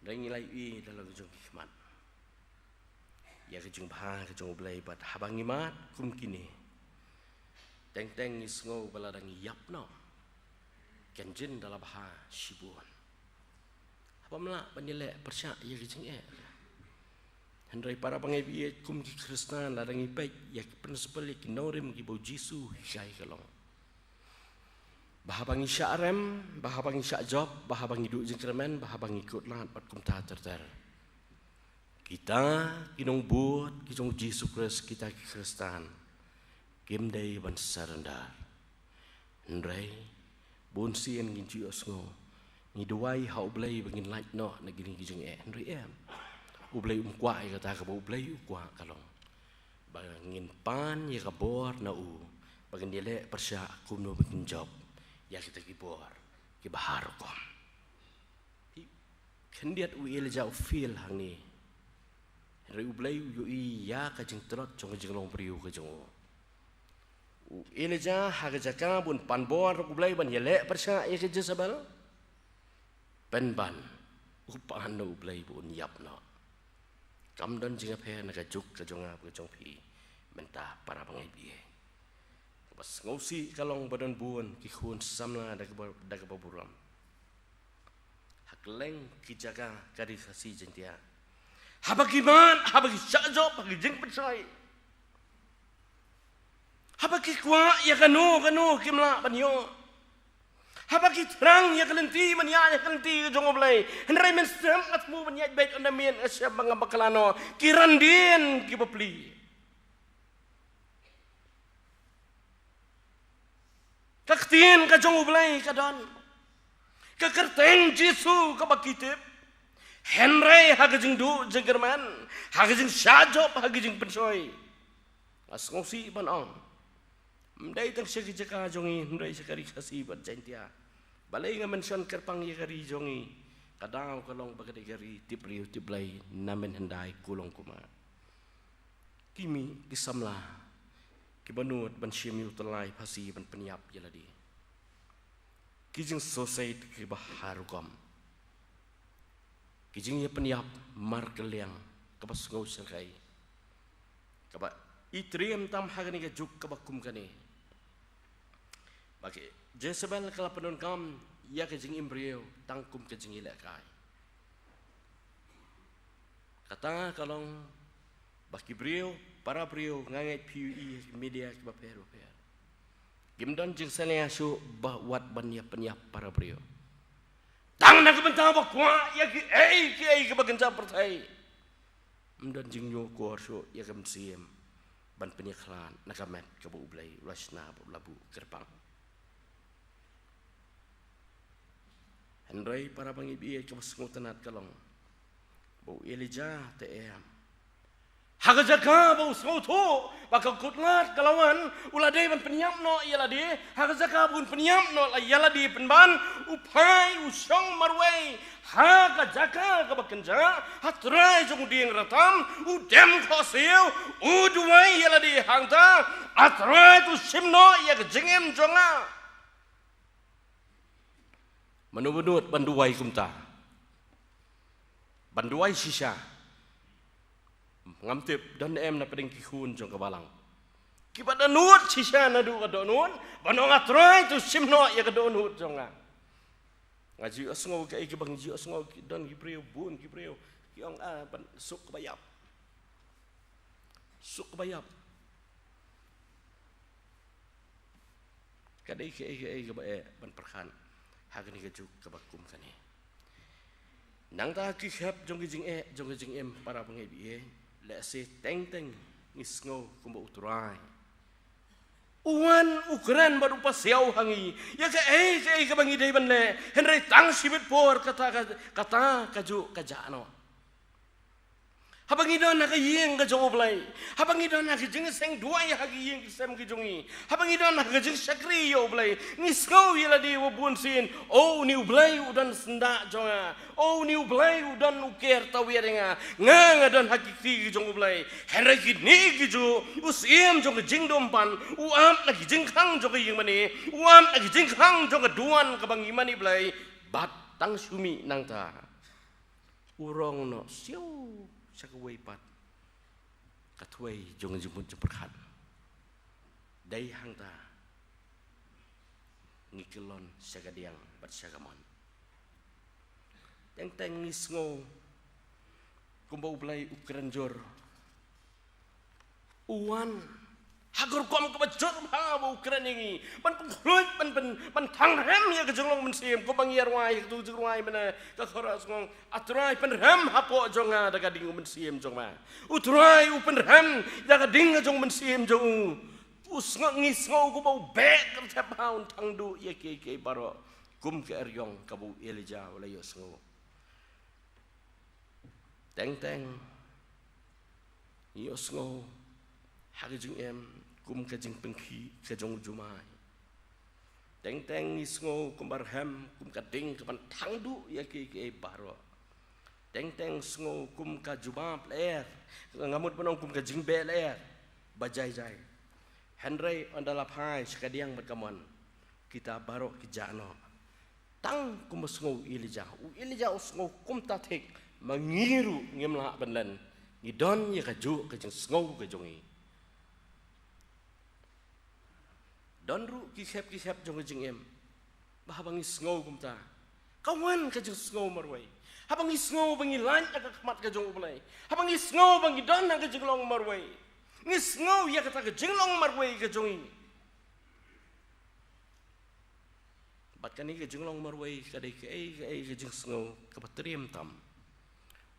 Hynrei ngi la ïohi da la ka jong ki khmat ïa ka jingbha ka jong U Blei, bad haba ngi mad kum kine, teng teng ngi sngew ba la dang ïap noh, kynjin da la bha shibun. Haba ym lah ban ïaleh pyrshah ïa ka jingeh. Hynrei para bangeit, kum ki Khristan, la dang ngi peit ïa ki principle, ïa ki nongrim kiba U Jisu u hikai, ka long ba haba ngi shah rem, ba haba ngi shah jop, ba haba ngi duh jingkyrmen, ba haba ngi kut lad bad kumta ter ter, Kita ki nongbud ki jong u Jisu Khrist, kita ki Khristan, kim dei ban surrender. Hynrei bun sien ngin ju ïohsngew, ngi duwai ha U Blei ba ngin lait noh na kine ki jingeh. Hynrei em, U Blei um kwah ïa kata. Kaba U Blei u kwah ka long ba ngin pan ïa ka bor na u, ba ngin ïaleh pyrshah kumno ba ngin jop ïa kita ki bor kiba har rukom. Hi, khyndiat u Elijah u fail hangne. Hynrei U Blei u ïohi ïa ka jingtlot jong ka jinglong briew ka jong u. U Elijah ha ka jaka bun pan bor na U Blei ban ïaleh pyrshah ïa ka Jezebel, pynban u pan na U Blei ba un ïap noh. Kam don jingïapher na ka juk ka jong nga bad ka jong phi mynta, para bangeit bieit. Kaba sngewsih ka long ba don bun ki khun samla da kaba, da kaba burom ha kylleng ki jaka ka Ri Khasi Jaiñtia. Haba ki mad, haba ki shah jop ha ki jingpynshoi, haba ki kwah ïa kano kano kim lah ban ïoh. Haba ki thrang ïa ka lynti ban ïaid ïa ka lynti ka jong U Blei, hynrei mynstep nga thmu ban ïaid beit, ynda miet nga shem ba nga bakla noh. Ki randien ki bapli. Ka ktien ka jong U Blei ka don, ka kyrteng Jisu kaba ki tip. Hynrei ha ka jingduh jingkyrmen, ha ka jingshah jop, ha ka jingpynshoi, nga sngewsih ban ong, ym dei tang sha ki jaka jong ngi, hynrei sha ka Ri Khasi bad Jaiñtia. Balei nga mention kyrpang ïa ka ri jong ngi? Ka daw ka long ba ka dei ka ri tip briew tip Blei na mynhyndai, kulong kumar. Ki mih ki samla kiba nud ban shim ïa u tyllai phasi ban pynïap ïa lade. Ki jingsuicide kiba har rukom, ki jingïapynïap markylliang kaba sngewsynei, kaba i triem tam ha kane ka juk kaba kum kane. Ba ka Jezebel ka la pyndonkam ïa ka jingim briew tang kum ka jingïalehkai. Kata ka long ba ki briew, para briew, nga ngeit phi ïohi ha ki media kiba pher ba pher, kim don jingsngewsih shuh ba wat ban ïapynïap para briew. Tang na ka bynta ba kwah ïa kiei kiei kiba kynja pyrthei. Ym don jingñiewkor shuh ïa ka mynsiem ban pynïakhlad na ka met kaba U Blei u la shna bad u la buh kyrpang. Hynrei para bangeit bieit, kaba sngewtynnat ka long ba u Elijah te em, ha ka jaka ba u sngewthuh ba ka kut lad ka la wan, u la dei ban pynïap noh ïa lade. Ha ka jaka ba un pynïap noh ïa lade pynban, u phai u shong marwei ha ka jaka kaba kynja, ha trai jong u dieng ratam, u dem khohsiew, u duwai ïa lade hangta: A Trai, to shim noh ïa ka jingim jong nga. Mano ba nud ban duwai kumta, ban duwai shisha? Ngam tip don em na pdeng ki khun jong ka balang kiba da nud shisha naduh ka dohnud ban ong: A Trai, to shim noh ïa ka dohnud jong nga. Nga ju ïohsngew kaei kaba nga ju ïohsngew, ki don ki briew, bun ki briew ki ong, ah, ban suk kaba ïap, suk kaba ïap. Ka dei kaei kaei kaba eh ban pyrkhat ha kane ka juk kaba kum kane. Nangta ki khep jong ki jingeh jong ki jingim, para bangeit bieit, lehse teng teng ngi sngew kumba U Trai u wan u kren bad u pasiaw ha ngi ïa kaei kaei kaba ngi dei ban leh, hynrei tang shibit por kata ka, kata ka juk ka jah noh. Haba ngi don ha ka ïing ka jong U Blei, haba ngi don ha ka jingseng duwai ha ka ïing ka sem ka jong ngi, haba ngi don ha ka jingshakri ïa U Blei, ngi sngew ïa lade wa bun sien: O, une U Blei u don syndah jong nga. O, une U Blei u don u ker tawiar ïa nga. Nga, nga don ha ki kti ki jong U Blei. Hynrei kine ki juh, u Syiem jong ka jingdum pan u ap na ki jingkhang jong ka ïing mane, u ap na ki jingkhang jong ka duwan kaba ngi mane Blei. Bad tang shu mih nangta, u rong noh siew sha kawei pat ka thwei jong ka jingmut jingpyrkhat. Dei hangta ngi kyllon sha ka diang bad sha ka mon. Teng teng ngi sngew kumba U Blei u kren jur, u wan Ha ka rukom kaba jur bha ba u kren ïa ngi ban pynkhluit, ban, ban, ban thangrem ïa ka jinglong mynsiem, kumba ngi ïa rwai ha ka tu jingrwai mynne ka chorus ngong, A Trai, pynrem hapoh jong nga da ka ding u mynsiem jong me. U Trai u pynrem da ka ding ka jong u mynsiem jong u. U sngew, ngi sngew kumba u beh kyrthep ha un thang duh ïa kiei kiei baroh. Kum ka eriong kaba u Elijah u la ïohsngew. Teng teng ngi ïohsngew ha ka jingim kum ka jingpynkhih ka jong u jumai. Teng teng ngi sngew kumba rhem kum ka ding kaban thang duh ïa kiei kiei baroh. Teng teng sngew kum ka jubab lyer, nga mut ban ong kum ka jingbeh lyer ba jai jai. Hynrei ynda la phai sha ka diang bad ka mon, kita baroh ki jah noh. Tang kumba sngew u Elijah. U Elijah u sngew kumta thik, ma ngi ruh ngim lah ban len. Ngi don ïa kajuh ka jingsngew ka jong ngi. Don ruh ki khep ki khep jong ka jingim ba haba ngi sngew kumta, ka wan ka jingsngew marwei. Haba ngi sngew ba ngi lait ha ka khmat ka jong U Blei, haba ngi sngew ba ngi don ha ka jinglong marwei, ngi sngew ïa kata ka jinglong marwei ka jong ngi. Bad kane ka jinglong marwei ka dei kaei kaei ka jingsngew kaba triem tam.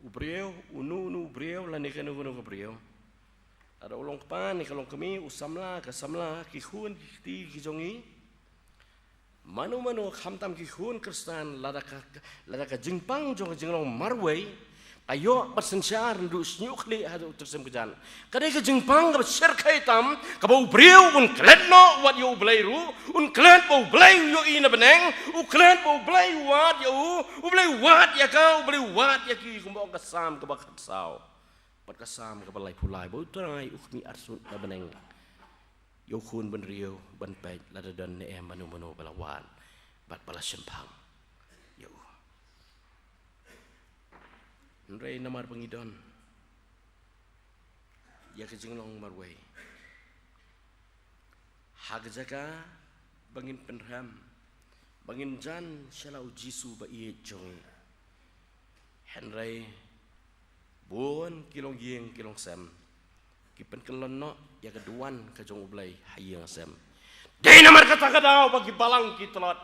U briew, uno uno u briew lane kano kano ka briew, lada u long kpa ne ka long kmie, u samla, ka samla, ki khun ki kti ki jong ngi, mano mano, khamtam ki khun Khristan, lada ka, lada ka jingpang jong ka jinglong marwei ka ïoh ban synshar naduh shñiuh khlieh haduh u tyrsim kjat, ka dei ka jingpang kaba shyrkhei tam, kaba u briew un klet noh wat ïa U Blei ruh, un klet ba U Blei u ïohi na bneng, u klet ba U Blei u wad ïa u, U Blei u wad ïa ka, U Blei u wad ïa ki, kumba ong ka Salm kaba khatsaw bad ka Salm kaba laiphew lai, ba U Trai u khmih arsut na bneng ïa u khun bynriew ban peit lada don ne em mano mano ba la wad bad ba la shemphang ïa u. Hynrei namar ba ngi don ïa ka jinglong marwei, ha ka jaka ba ngin pynrhem, ba ngin jan sha la U Jisu ba ïeit jong ngi, hynrei bun ki longïing ki longsem ki pynkyllon noh ïa ka duwan ka jong U Blei ha ïing ha sem. Dei namar kata ka daw ba ki balang ki tlot.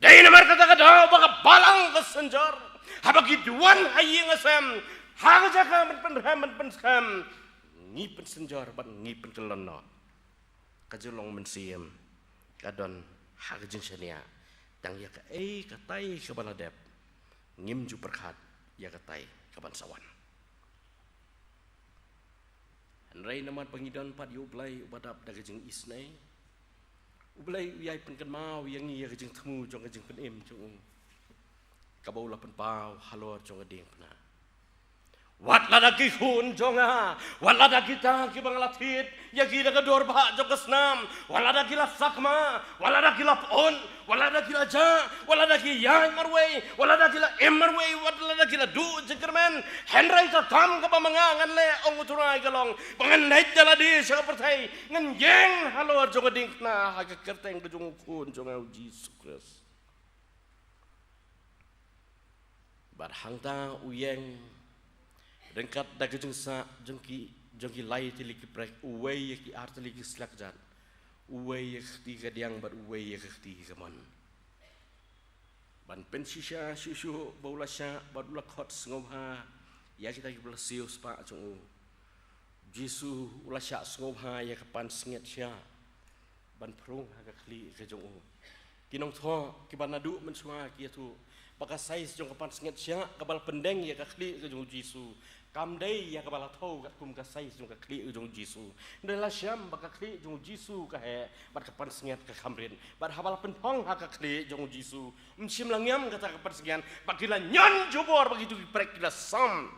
Dei namar kata ka daw ba ka balang ka synjor. Haba ki duwan ha ïing ha sem, ha ka jaka ban pynrhem ban pynskhem, ngi pynsynjor bad ngi pynkyllon noh. Ka jinglong mynsiem ka don ha ka jingshaniah tang ïa kaei katai kaba la dep. Ngim ju pyrkhat ïa katai kaban sa wan. Hynrei namar ba ngi don pat ïa U Blei uba dap da ka jingisynei, U Blei u ïai pynkynmaw ïa ngi ïa ka jingthmu jong ka jingpynim jong u, kaba u la pynpaw halor jong ka diengphna. Wat lada ki khun jong nga, wat lada kita kiba nga la thied ïa ki da ka dur bhah jong ka snam, wat lada ki la sakma, wat lada ki la pyut, wat lada ki la jah, wat lada ki ïaid marwei, wat lada ki la im marwei, wat lada ki la duh jingkyrmen, hynrei ka kam kaba ma nga ngan leh, ong U Trai, ka long ba ngan leit da lade sha ka pyrthei, ngan ïeng halor jong ka diengphna ha ka kyrteng ka jong U Khun jong nga U Jisu Khrist. Bad hangta u ïeng ryngkat da ka jingsah jong ki, jong ki lai tylli ki prek, uwei ïa ki ar tylli ki slak jan, uwei ïa ka kti kadiang bad uwei ïa ka kti kamon, ban pynshisha shuh shuh ba u la shah bad u la khot sngewbha ïa kita kiba la siew spah jong u. Jisu u la shah sngewbha ïa ka pansngiat shiah ban phrung ha ka khlieh ka jong u. Ki nongthoh kiba naduh mynshuwa ki ïathuh ba ka size jong ka pansngiat shiah kaba la pyndeng ïa ka khlieh ka jong u Jisu kam dei ïa kaba la thew katkum ka size jong ka khlieh ka jong u Jisu. Hynrei la shem ba ka khlieh jong u Jisu ka heh bad ka pansngiat ka kham rit. Bad haba la pynphong ha ka khlieh jong u Jisu, ym shym la ngiam kata ka pansngiat, ba ki la ñion jubor, ba kito ki prek ki la sam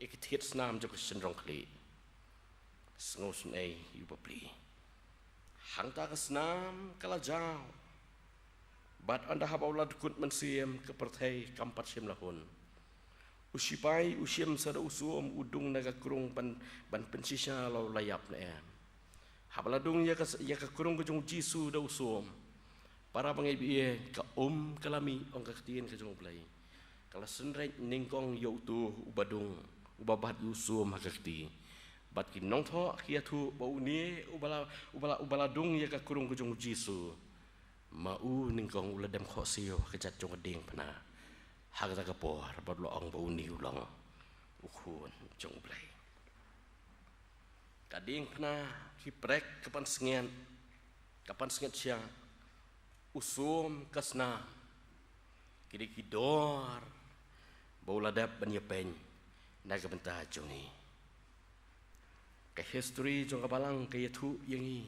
ïa ki thied snam jong ka shynrong khlieh. Sngewsynei ïa u bapli. Hangta ka snam ka la jaw. Bad ynda haba u la dkut mynsiem, ka pyrthei kam pat shym la hun. U sipai u shim sa da u suom, u dung na ka krung ban, ban pynshisha la u la ïap ne em. Haba la dung ïa ka, ïa ka krung ka jong u Jisu da u suom, para bangeit ba ïeit, ka um ka la mih, ong ka ktien ka jong U Blei. Ka la synreit nyngkong ïa uto uba dung, uba bat ïa u suom ha ka kti. Bad ki nongthoh ki ïathuh ba une uba la, uba la, uba la dung ïa ka krung ka jong u Jisu, ma u nyngkong u la dem khohsiew ha ka jait jong ka diengphna. Ha kata ka por bad u la ong ba une u long u Khun jong U Blei. Ka diengphna, ki prek, ka pansngiat, ka pansngiat sha, u sum, ka snam, ki dei ki dor ba u la dep ban ïapeiñ na ka bynta jong ngi. Ka history jong ka balang ka ïathuh ïa ngi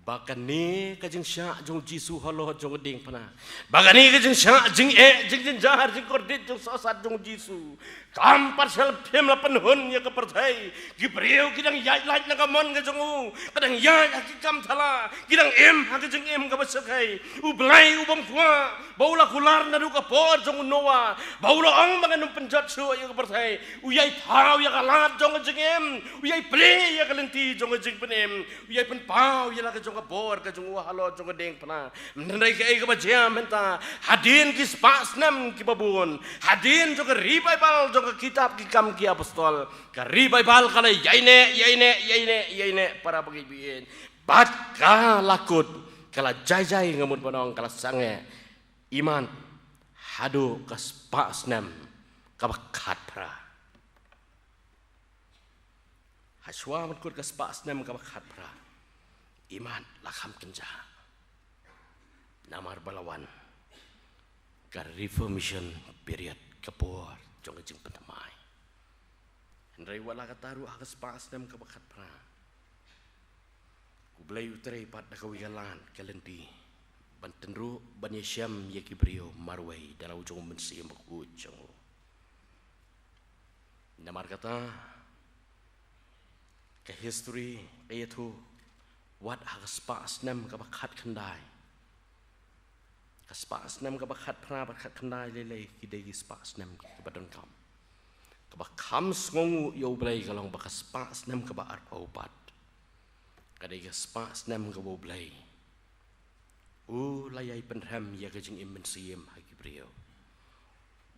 ba kane ka jingshah jong u Jisu halor jong ka diengphna, ba kane ka jingshah, jingeh, jingjynjar, jingkordit, jingsohsat jong u Jisu kam pat shym la pynhun ïa ka pyrthei. Ki briew ki dang ïaid lait na ka mon ka jong u, ka dang ïaid ha ki kam thala, ki dang im ha ka jingim kaba shyrkhei. U Blei u bym kwah ba u la kular naduh ka por jong u Noah, ba u la ong ba ngan ym pynjot shuh ïa ka pyrthei. U ïai thaw ïa ka lad jong ka jingim, u ïai plie ïa ka lynti jong ka jingpynim, u ïai pynpaw ïa la ka jong ka bor ka jong u halor jong ka diengphna. Hynrei kaei kaba jia mynta, hadien ki spah snem kiba bun, hadien jong ka revival jong ka kitab Ki Kam ki Apostol, ka revival ka la ïaineh, ïaineh, ïaineh, ïaineh, para bangeit baieit. Bad ka la kut, ka la jai jai, nga mut ban ong ka la sangeh, imat haduh ka spah snem kaba khatphra. Hashwa ban kut ka spah snem kaba khatphra, imat la kham kynjah. Namar ba la wan ka Reformation period, ka por jong ka jingpynthymmai. Hynrei wat la katta ruh, ha ka spah snem kaba khatphra, U Blei u trei pat da kawei ka lad ka lynti ban tynruh, ban ïashem ïa ki briew marwei da la u jong u Mynsiem Bakhuid jong u. Namar kata, ka history ka ïathuh, wat ha ka spah snem kaba khatkhyndai, ka spah snem kaba khatphra bad khatkhyndai lei lei, ki dei ki spah snem kiba donkam. Kaba kham sngewnguh ïa U Blei ka long ba ka spah snem kaba arphew pat, ka dei ka spah snem kaba U Blei u la ïai pynrhem ïa ka jingim mynsiem ha ki briew.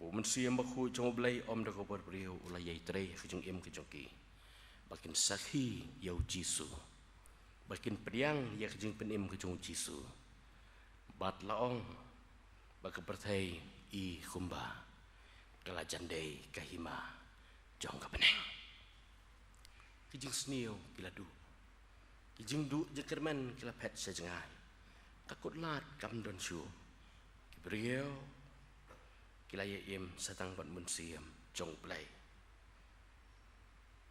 U Mynsiem Bakhuid jong U Blei um da ka bor briew, u la ïai trei ha ka jingim ka jong ki, ba kin sakhi ïa u Jisu, ba kin pdiang ïa ka jingpynim ka jong u Jisu. Bad la ong ba ka pyrthei i kumba ka la jan dei ka hima jong ka bneng. Ki jingsniew ki la duh, ki jingduh jingkyrmen ki la phet sha jngai. Ka kutlad kam don shuh. Ki briew ki la ïa im satang bad mynsiem jong U Blei.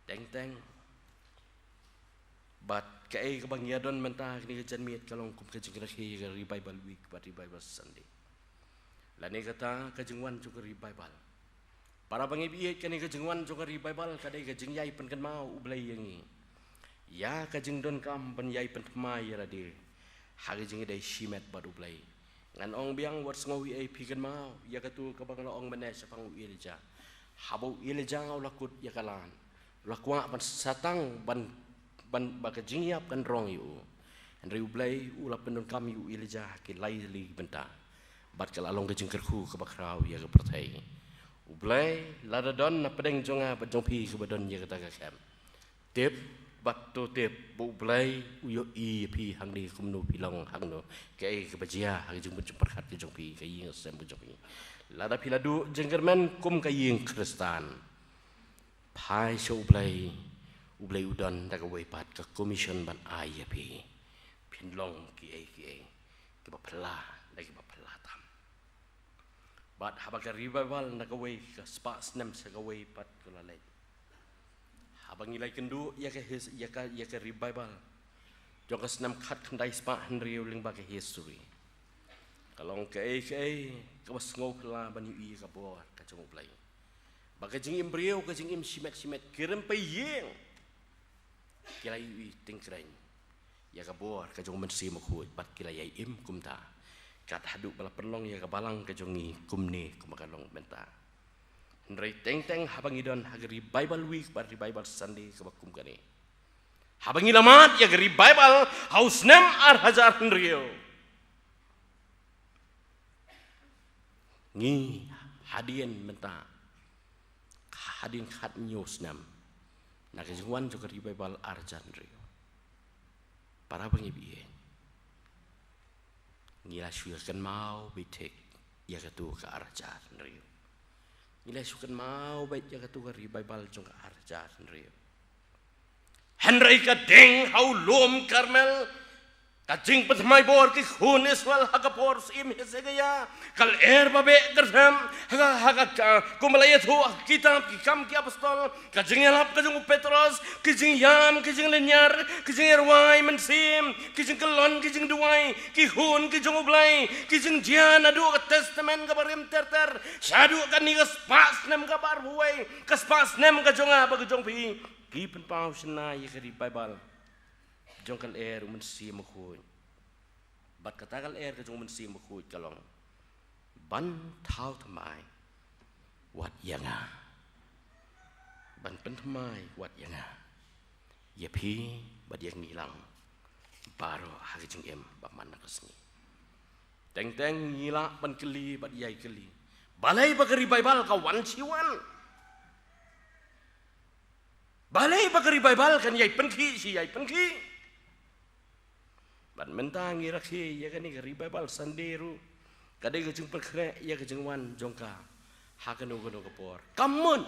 Teng teng, bad kaei kaba ngi ïa don mynta kane ka janmiet ka long kum ka jingrakhe ïa ka Revival Week bad Revival Sunday. Lane kata ka jingwan jong ka revival, para bangeit baieit, kane ka jingwan jong ka revival ka dei ka jingïai pynkynmaw U Blei ïa ngi ïa ka jingdonkam ban ïai pynthymmai ïa lade ha ka jingïadei shimet bad U Blei. Ngan ong biang, wat sngew ei ei, phi kynmaw ïa katu kaba nga la ong mynne shaphang u Elijah. Haba u Elijah u la kut ïa ka lad, u la kwah ban satang ban, ban ba ka jingïap kan rong ïa u. Hynrei U Blei u la pyndonkam ïa u Elijah ha ki lai tylli ki bynta, bad ka la long ka jingkyrkhu kaba khraw ïa ka pyrthei. U Blei, lada don na pdeng jong nga bad jong phi kaba don ïa kata ka kem, tip bad to tip ba U Blei u ïohi ïa phi hangne, kumno phi long, hangno, kaei kaba jia ha ka jingpyrkhat ka jong phi, ka ïing ka sem ka jong phi. Lada phi la duh jingkyrmen kum ka ïing Khristan, phai sha U Blei. U Blei u don da kawei pat ka commission ban ai ïa phi. Phin long kiei kiei kiba phylla da kiba phylla tam. Bad haba ka revival na kawei ka spah snem sha kawei pat ka la leit, haba ngi la ïakynduh ïa ka his-, ïa ka, ïa ka revival jong ka snem khatkhyndai spah hynriew lyngba ka history, ka long kaei kaei kaba sngewphylla ban ïohi ïa ka bor ka jong U Blei. Ba ka jingim briew, ka jingim shimet shimet, ki rympei ïing ki la ïohi tyngkreiñ ïa ka bor ka jong u Mynsiem Bakhuid bad ki la ïai im kumta, kat haduh ba la pynlong ïa ka balang ka jong ngi kumne kumba ka long mynta. Hynrei teng teng haba ngi don ha ka Revival Week bad Revival Sunday kaba kum kane, haba ngi la mad ïa ka revival ha u snem ar hajar hynriew, ngi hadien mynta, hadien khathynñiew snem, Na ka jingwan jong ka Revival ar hajar hynriew, para bangeit, ngi la shu ïa kynmaw beit thik ïa katu ka ar hajar hynriew. Ngi la shu kynmaw beit ïa katu ka Revival jong ka ar hajar hynriew. Hynrei ka ding ha u lum Karmel, ka jingpynthymmai bor ki khun Israel ha ka por u syiem Hezekiah, ka lyer ba beh kyrtham, ha ka, ha ka, ka, kumba la ïathuh ha ka kitab Ki Kam ki Apostol, ka jingïalap ka jong u Petros, ki jingïam, ki jinglynñiar, ki jingïarwai mynsiem, ki jingkyllon, ki jingduwai, ki khun ki jong U Blei, ki jingjia naduh ka Testament kaba rim ter ter shaduh kane ka spah snem kaba arphew wei, ka spah snem ka jong nga bad ka jong phi. Ki pynpaw shynna ïa ka Revival jong ka lyer u Mynsiem Bakhuid. Bad kata ka lyer ka jong u Mynsiem Bakhuid ka long ban thaw thymmai wat ïa nga, ban pynthymmai wat ïa nga, ïa phi bad ïa ngi lang baroh ha ka jingim ba man la ka sngi. Teng teng ngi lah ban kylli bad ïai kylli, balei ba ka Revival ka wan shi wan? Balei ba ka Revival kan ïai pynkhih shi ïai pynkhih? Bad mynta ngi rakhe ïa kane ka Revival Sunday ruh ka dei ka jingpynkhreh ïa ka jingwan jong ka ha kano kano ka por. Ka mut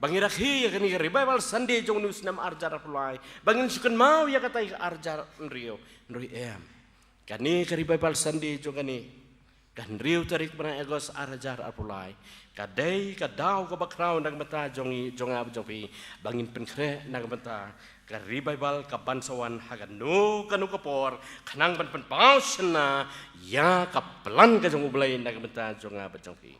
ba ngi rakhe ïa kane ka Revival Sunday jong une u snem ar hajar arphew lai ba ngin shu kynmaw ïa kata ka ar hajar hynriew, hynrei em. Kane ka Revival Sunday jong kane ka hynriew tarik bnai August ar hajar arphew lai ka dei ka daw kaba khraw na ka bynta jong ngi, jong nga bad jong phi, ba ngin pynkhreh na ka bynta ka Revival kaban sa wan ha kano kano ka por, khnang ban pynpaw shynna ïa ka plan ka jong U Blei na ka bynta jong nga bad jong phi.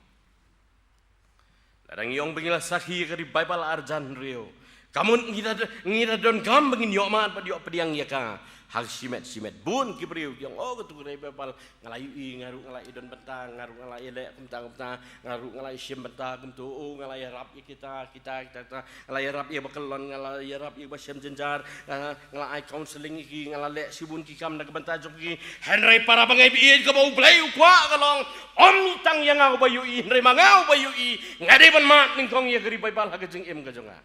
Lada ngi ong ba ngi la sakhi ïa ka Revival ar hajar hynriew, ka mut ngi da, ngi da donkam ba ngin ïoh mad bad ïoh pdiang ïa ka. Ha ka shimet shimet bun ki briew ki ong, oh, katu ka Revival nga la ïohi, nga ruh nga la ïa don bynta, nga ruh nga la ïa leh kumta kumta, nga ruh nga la ïa shim bynta kumta, oh, nga la ïarap ïa kita kita kita kita, nga la ïarap ïa ba kyllon, nga la ïarap ïa ba shem jynjar, nga, nga la ai counselling ïa ki, nga la leh shibun ki kam na ka bynta jong ki. Hynrei para bangeit, ïa kaba U Blei u kwah ka long, ym tang ïa nga uba ïohi, hynrei ma nga uba ïohi, nga dei ban mad nyngkong ïa ka Revival ha ka jingim ka jong nga.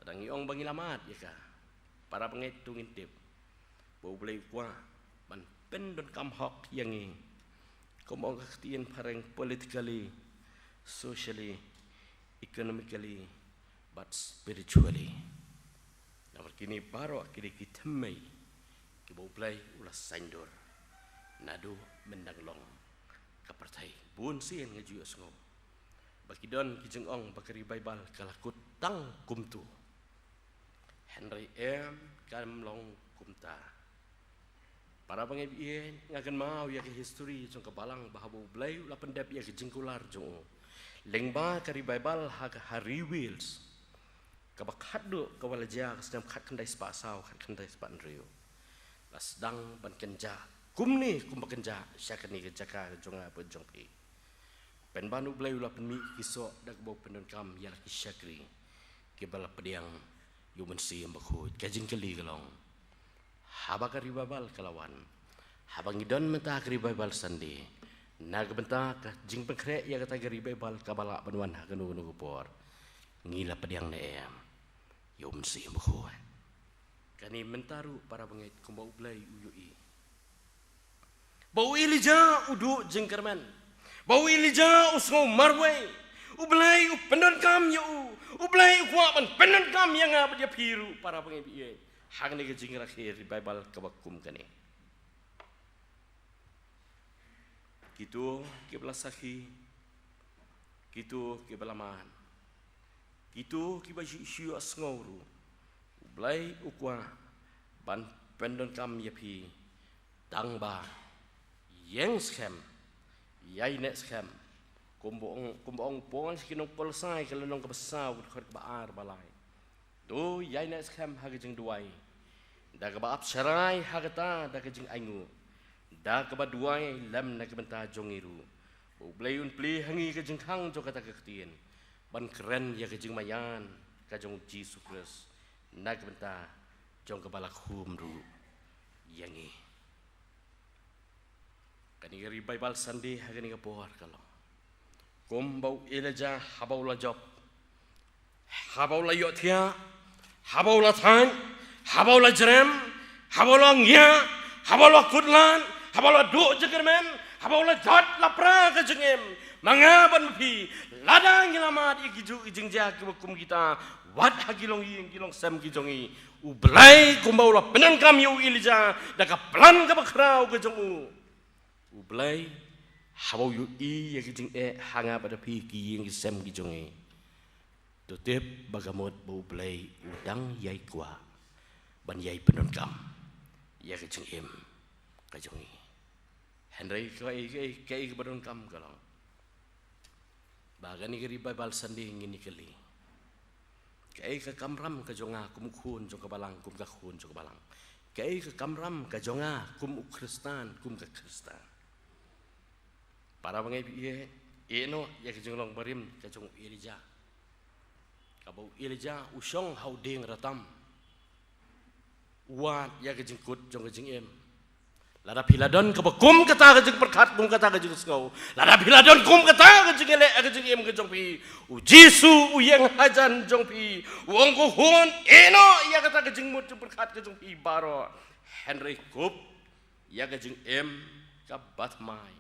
Lada ngi ong ba ngi la mad ïa ka, para bangeit, to ngin tip ba U Blei u kwah ban pyndonkam hok ïa ngi, kum ong ka ktien phareng, politically, socially, economically, bad spiritually. Namar kine baroh ki dei ki thymmei kiba U Blei u la saiñdur naduh myndang long ka pyrthei. Bun sien nga ju ïohsngew ba ki don ki jingong ba ka Revival ka la kut tang kumtu. Hynrei em, kam long kumta. Para bangeit, nga kynmaw ïa ka history jong ka balang ba haba U Blei u la pyndep ïa ka jingkular jong u, lyngba ka Revival ha ka, ha Riewiels, kaba khatduh kaba la jia ka snem khatkhyndai spah saw, khatkhyndai spah hynriew, la sdang ban kynjah kumne kumba kynjah sha kane ka jaka jong nga bad jong phi. Pynban U Blei u la pynmih ki soh da kaba u pyndonkam ïa la ki shakri kiba la pdiang ïa u Mynsiem Bakhuid. Ka jingkylli ka long, haba ka Revival ka la wan, haba ngi don mynta ka Revival Sunday, na ka bynta ka jingpynkhreh ïa kata ka Revival kaba lah ban wan ha kano kano ka por, ngi la pdiang ne em ïa u Mynsiem Bakhuid? Kane mynta ruh, para bangeit, kumba U Blei u ïohi ba u Elijah u duh jingkyrmen, ba u Elijah u sngew marwei, U Blei u pyndonkam ïa u, U Blei u kwah ban pyndonkam ïa nga bad ïa phi ruh, para bangeit, ïa ha kane ka jingrakhe Revival kaba kum kane. Kito kiba la sakhi, kito kiba la mad, kito kiba shu ïohsngew ruh, U Blei u kwah ban pyndonkam ïa phi. Tang ba ïeng skhem, ïaineh skhem, kumba ong, kumba ong Paul sha ki nong Kolossai, ka lynnong kaba saw, ka dkhot kaba ar ba lai. To ïaineh skhem ha ka jingduwai, da kaba ap sharai ha kata da ka jingainguh, da kaba duwai lem na ka bynta jong ngi ruh, ba U Blei un plie ha ngi ka jingkhang jong kata ka ktien, ban kren ïa ka jingmaïan ka jong U Jisu Khrist na ka bynta jong kaba la khum ruh ïa ngi. Kane ka Revival Sunday ha kane ka por ka long Kumba u Elijah haba u la jop, haba u la ïohthiah, haba u la thait, haba u la jrem, haba u la ngiah, haba u la kut lad, haba u la duh jingkyrmen, haba u la jot la pra ka jingim. Ma nga bad ma phi, lada ngi la mad ïa ki juh ki jingjia kiba kum kita, wat ha ki longïing ki longsem ki jong ngi, U Blei kumba u la pyndonkam ïa u Elijah da ka plan kaba khraw ka jong u. U Blei, haba u ïohi ïa ki jingeh ha nga bad ha phi, ki ïing ki sem ki jong ngi, to tip ba ka mut ba U Blei u dang ïai kwah ban ïai pyndonkam ïa ka jingim ka jong ngi. Hynrei kaei, kaei, kaei kaba donkam ka long ba kane ka Revival Sunday ngin ïa kylli, kaei ka kamram ka jong nga kum u khun jong ka balang, kum ka khun jong ka balang? Kaei ka kamram ka jong nga kum u Khristan, kum ka Khristan? Para bangeit, ïeh, ïeh noh ïa ka jinglong barim ka jong u Elijah. Kaba u Elijah u shong ha u dieng ratam, u wad ïa ka jingkut jong ka jingim. Lada phi la don kaba kum kata ka jingpyrkhat, kum kata ka jingsngew, lada phi la don kum kata ka jingïaleh ha ka jingim ka jong phi, U Jisu u ïeng hajan jong phi, u ong, ko khun, ïeh noh ïa kata ka jingmut jingpyrkhat ka jong phi baroh, hynrei kup ïa ka jingim kaba thymmai.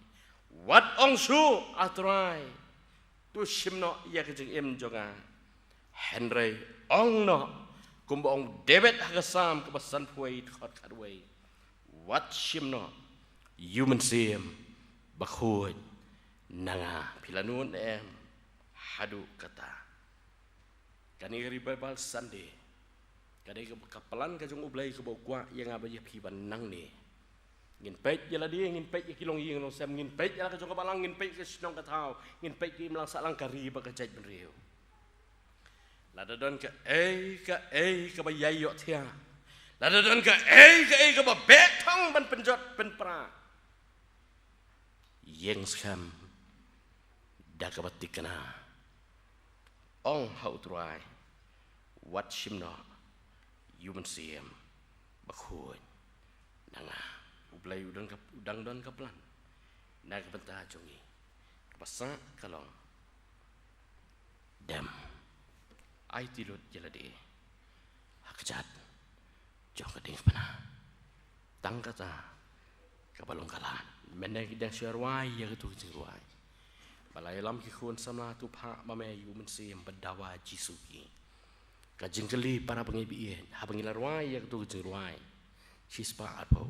Wat ong shuh, A Trai, to shim noh ïa ka jingim jong nga. Hynrei ong noh kumba ong David ha ka Salm kaba sanphew wei, dkhot khatwei, wat shim noh ïa u Mynsiem Bakhuid na nga. Phi la nud ne em haduh kata? Kane ka Revival Sunday ka dei ka, ka plan ka jong U Blei kaba u kwah ïa nga bad ïa phi ba nangne ngin peit ïa lade, ngin peit ïa ki longïing longsem, ngin peit ïa la ka jong ka balang, ngin peit ïa ka shnong ka thaw, ngin peit ïa ka imlang sahlang, ka ri bad ka jaitbynriew. Lada don kaei kaei kaba ïai ïohthiah, lada don kaei kaei kaba beh thang ban pynjot pynpra, ïeng skhem da kaba thikna. Ong ha U Trai, wat shim noh ïa u Mynsiem Bakhuid na nga. U Blei u don ka, u dang don ka plan na ka bynta jong ngi. Kaba sah ka long, dem aiti lut ïa lade ha kjat jong ka diengphna. Tang kata kaba long ka lad. Mynne ki dang shu rwai ïa katu ka jingrwai, ba la ïalam ki khun samla, to phah ma me ïa u Mynsiem bad dawa Jisu ki. Ka jingkylli para bangeit ba ïeit, haba ngi la rwai ïa katu ka jingrwai shispah arphew,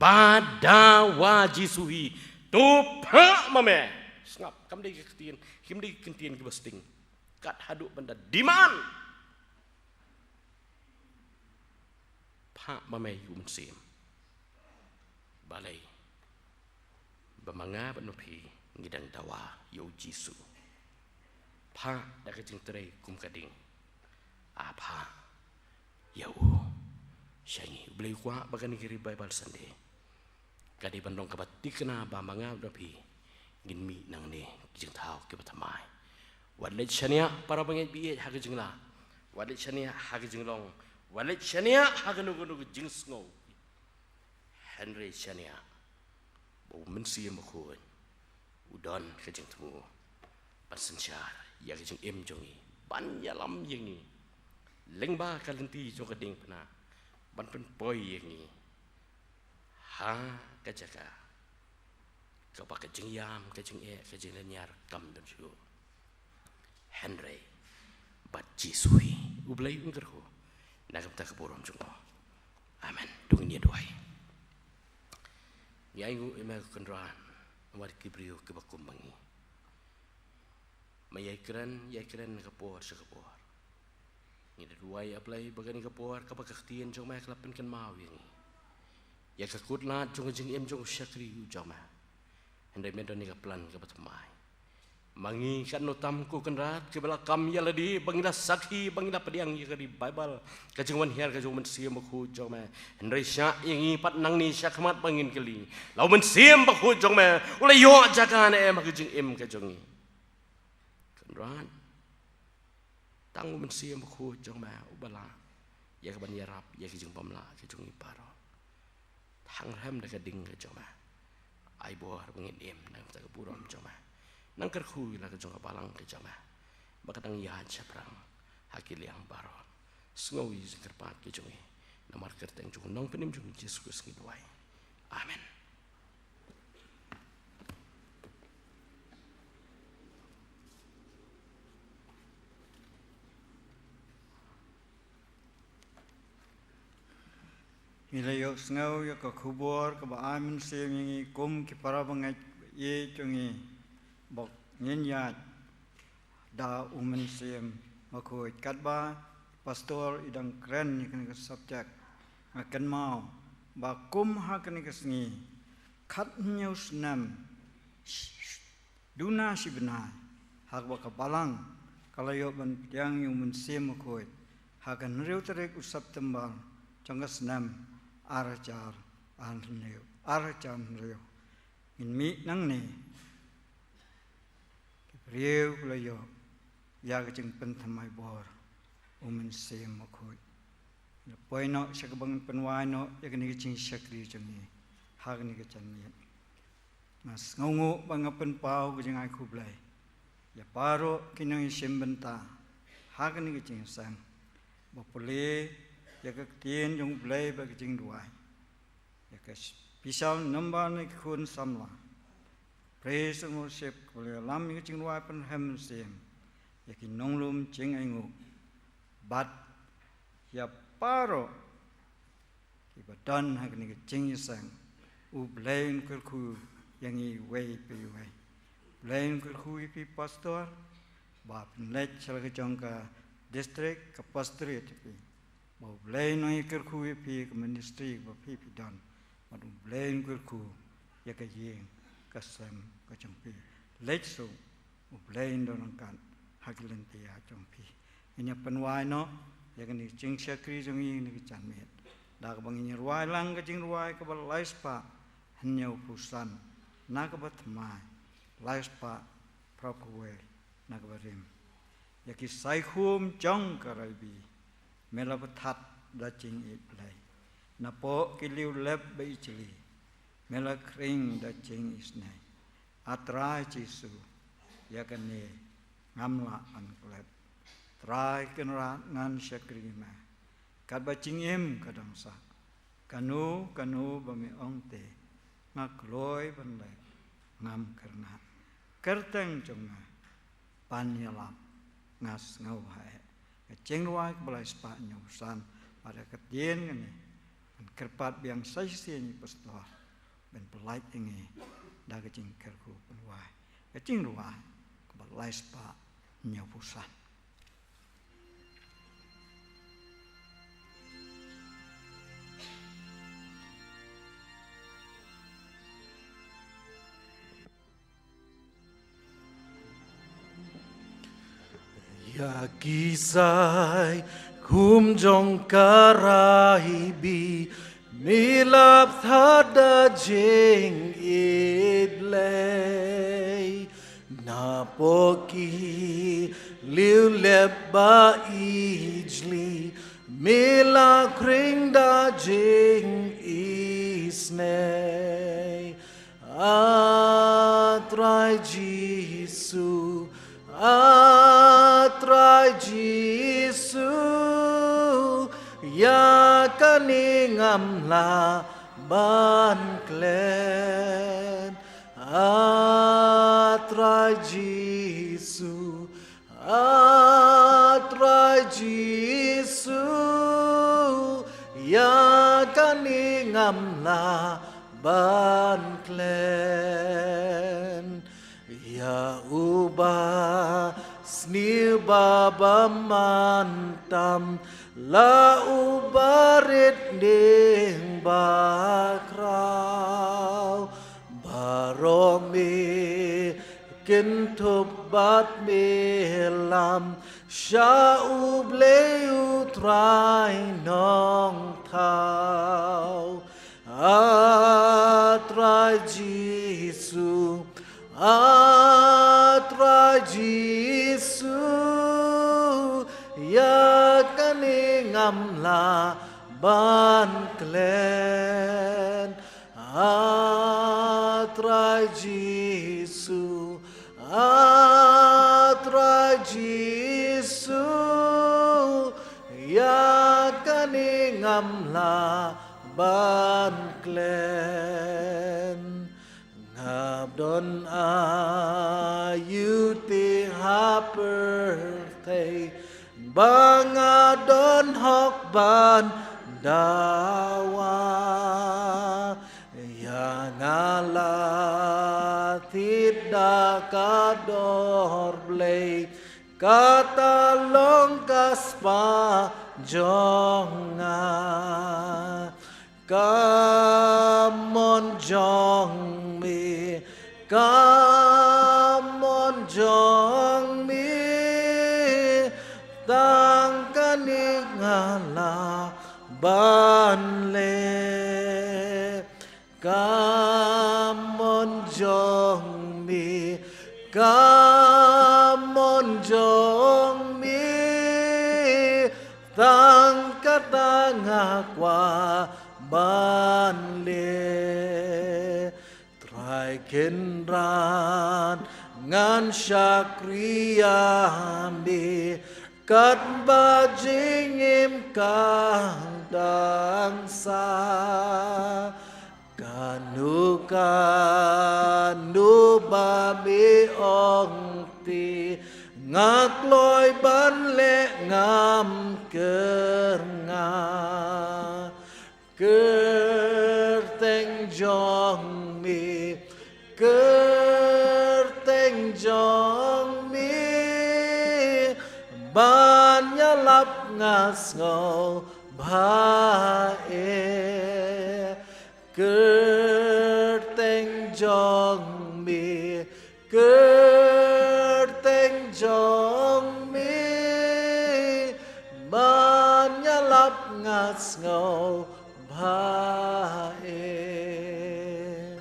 ba dawa Jisu hi, to phah ma me. Sngap, kam dei ka ktien, kim dei ka ktien kiba sting. Kat haduh ban da demand, phah ma me ïa u Mynsiem. Balei? Ba ma nga bad ma phi ngi dang dawa ïa u Jisu. Phah da ka jingtrei kum ka ding. A phah ïa u sha ngi. U Blei u kwah ba kane ka Revival Sunday ka dei ban long kaba thikna ba ma nga bad ma phi ngin mih nangne ki jingthaw kiba thymmai. Wat leit shaniah para bangeit ba ïeit ha ka jinglah, wat leit shaniah ha ka jinglong, wat leit shaniah ha kano kano ka jingsngew. Hynrei shaniah ba u Mynsiem Bakhuid u don ka jingthmu ban synshar ïa ka jingim jong ngi, ban ïalam ïa ngi lyngba ka lynti jong ka diengphna, ban pynpoi ïa ngi ha ka jaka kaba ka jingïam, ka jingeh, ka jinglynñiar kam don shuh. Hynrei bad Jisu hi. U Blei un kyrkhu na ka bynta ka burom jong u. Amen. To ngin ïa duwai. Ngi ainguh ïa me ko Kynrad namar ki briew kiba kum ma ngi. Me ïai kren, ïai kren na ka por sha ka por. Ngi da duwai, A Blei, ba kane ka por kaba ka ktien jong me ka la pynkynmaw ïa ngi ïa ka kut lad jong ka jingim jong u shakri u jong me. Hynrei me don ïa ka plan kaba thymmai. Ma ngi katno tam ko Kynrad kiba la kam ïa lade ba ngi la sakhi, ba ngi la pdiang ïa ka Revival, ka jingwan hiar ka jong u Mynsiem Bakhuid jong me. Hynrei shah ïa ngi pat nangne shakhmat ba ngin kylli, la u Mynsiem Bakhuid jong me u la ïoh jaka ne em ha ka jingim ka jong ngi? Kynrad, tang u Mynsiem Bakhuid jong me uba lah ïa ka ban ïarap ïa ka jingbymlah ka jong ngi baroh. Thang rhem da ka ding ka jong me. Ai bor ba ngin im na ka bynta ka burom jong me. Nang kyrkhu ïa la ka jong ka balang ka jong nga, ba ka dang ïaid shaphrang ha ki liang baroh. Sngew ïa ka jingkyrpad ka jong ngi, namar kyrteng jong u Nongpynim jong ngi Jisu Khrist ngi duwai. Amen. Ngi la ïohsngew ïa ka khubor kaba ai mynsiem ïa ngi kum ki para bangeit ba ïeit jong ngi, ba ngin ïaid da u Mynsiem Bakhuid. Katba pastor i dang kren ïa kane ka subject, nga kynmaw ba kum ha kane ka sngi, khathynñiew snem, sh-, sh-, duna shi bnai, ha kaba ka balang ka la ïoh ban pdiang ïa u Mynsiem Bakhuid ha ka hynriew tarik u September jong ka snem ar hajar arhynriew, ar hajar hynriew. Ngin mih nangne ki briew ki la ïoh ïa ka jingpynthymmai bor u Mynsiem Bakhuid. La poi noh sha kaba ngin pynwai noh ïa kane ka jingshakri jong ngi ha kane ka janmiet. Nga sngewnguh ba nga pynpaw ka jingai khublei ïa baroh ki nongïashim bynta ha kane ka jingïaseng, ba pule ïa ka ktien jong U Blei bad ka jingduwai. Ïa ka special number na ki khun samla praise and worship, ka la ïalam ïa ka jingrwai pynrhem mynsiem ïa ki nonglum jingainguh, bad ïa baroh kiba don ha kane ka jingïaseng. U Blei un kyrkhu ïa ngi iwei pa iwei. U Blei un kyrkhu ïa phi pastor, ba phin leit sha la ka jong ka district, ka pastorate ïa phi. Ba U Blei un ïakyrkhu ïa phi ka ministry ba phi phi don. Bad U Blei un kyrkhu ïa ka ïing ka sem ka jong phi. Leit suk, U Blei un don ryngkat ha ki lynti jong phi. Ngin ïa pynwai noh ïa kane ka jingshakri jong ngi ha kane ka janmiet da kaba ngin ïa rwai lang ka jingrwai kaba lai spah hynñiewphew san na kaba thymmai, lai spah phra phew wei na kaba rim. Ïa ki saikhum jong ka raibi me la pynthat da jingïeit Blei. Napoh ki liewlep ba ijli me la khring da jingisynei. A Trai Jisu, ïa kane ngam lah ban klet. Trai Kynrad, ngan shakri me katba jingim ka dang sah. Kano kano ba me ong te, nga kloi ban leh, ngam kyrngah. Kyrteng jong me ban ïalap, nga sngew haei. Ka jingrwai kaba lai spah hynñiewphew san, bad ka ktien kane ngan kyrpad biang sa shisien ïa i pastor ban pyllait ïa ngi da ka jingkyrkhu pynwai. Ka jingrwai kaba lai spah hynñiewphew san. Ïa ki saikhum jong ka raibi me la pynthat da jingïeit Blei. Napoh ki liewlep ba ijli me la khring da jingisynei. A Trai Jisu, A Trai Jisu, ïa kane ngam lah ban klet. A Trai Jisu, A Trai Jisu, ïa kane ngam lah ban klet. Ïa uba sniew bad ba mantam, la uba rit ding bakhraw, baroh me kynthup bad me lam sha U Blei U Trai Nongthaw. A Trai Jisu, A Trai Jisu, ïa kane ngam lah ban klet. A Trai Jisu, A lah ban klet. Ngam don aïu te ha pyrthei ba nga don hok ban dawa. Ïa nga la thied da ka dor Blei, kata long ka spah jong nga. Ka mon jong me, ka mon jong me, tang kane nga lah ban leh. Ka mon jong me, ka mon jong me, tang kata nga kwah ban leh. Trai Kynrad, ngan shakri ïa me katba jingim ka dang sah. Kano kano ba me ong te, nga kloi ban leh, ngam kyrngah. Kyrteng jong me, kyrteng jong me, ban ïalap nga sngewbha eh. Kyrteng jong me, kyrteng jong me, ban ïalap nga sngewbha eh.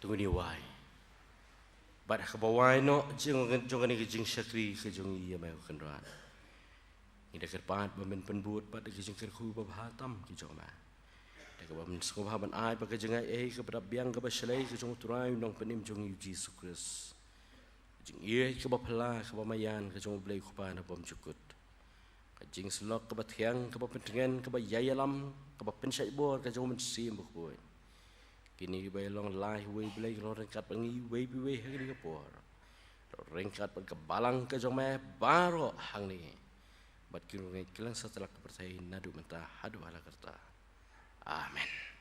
To ngin ïa wai. Bad ha kaba wai noh jong, jong kane ka jingshakri ka jong ngi ïa me ko Kynrad, ngi da kyrpad ba men pynbud bad da ka jingkyrkhu ba bha tam ka jong me, da kaba men sngewbha ban ai ba ka jingaiei kaba dap biang kaba shlei ka jong U Trai U Nongpynim jong ngi U Jisu Khrist, ka jingïeit kaba phylla kaba maïan ka jong U Blei U Kpa na bymjukut, ka jingsyllok kaba thiang kaba pyntngen kaba ïai ïalam kaba pynshait bor ka jong U Mynsiem Bakhuid, kine kiba ïa long lai ha uwei U Blei ki long ryngkat bad ngi uwei pa uwei ha kane ka por. Long ryngkat bad ka balang ka jong me baroh hangne, bad kin ïeng kylleng satlak ka pyrthei naduh mynta haduh hala karta. Amen.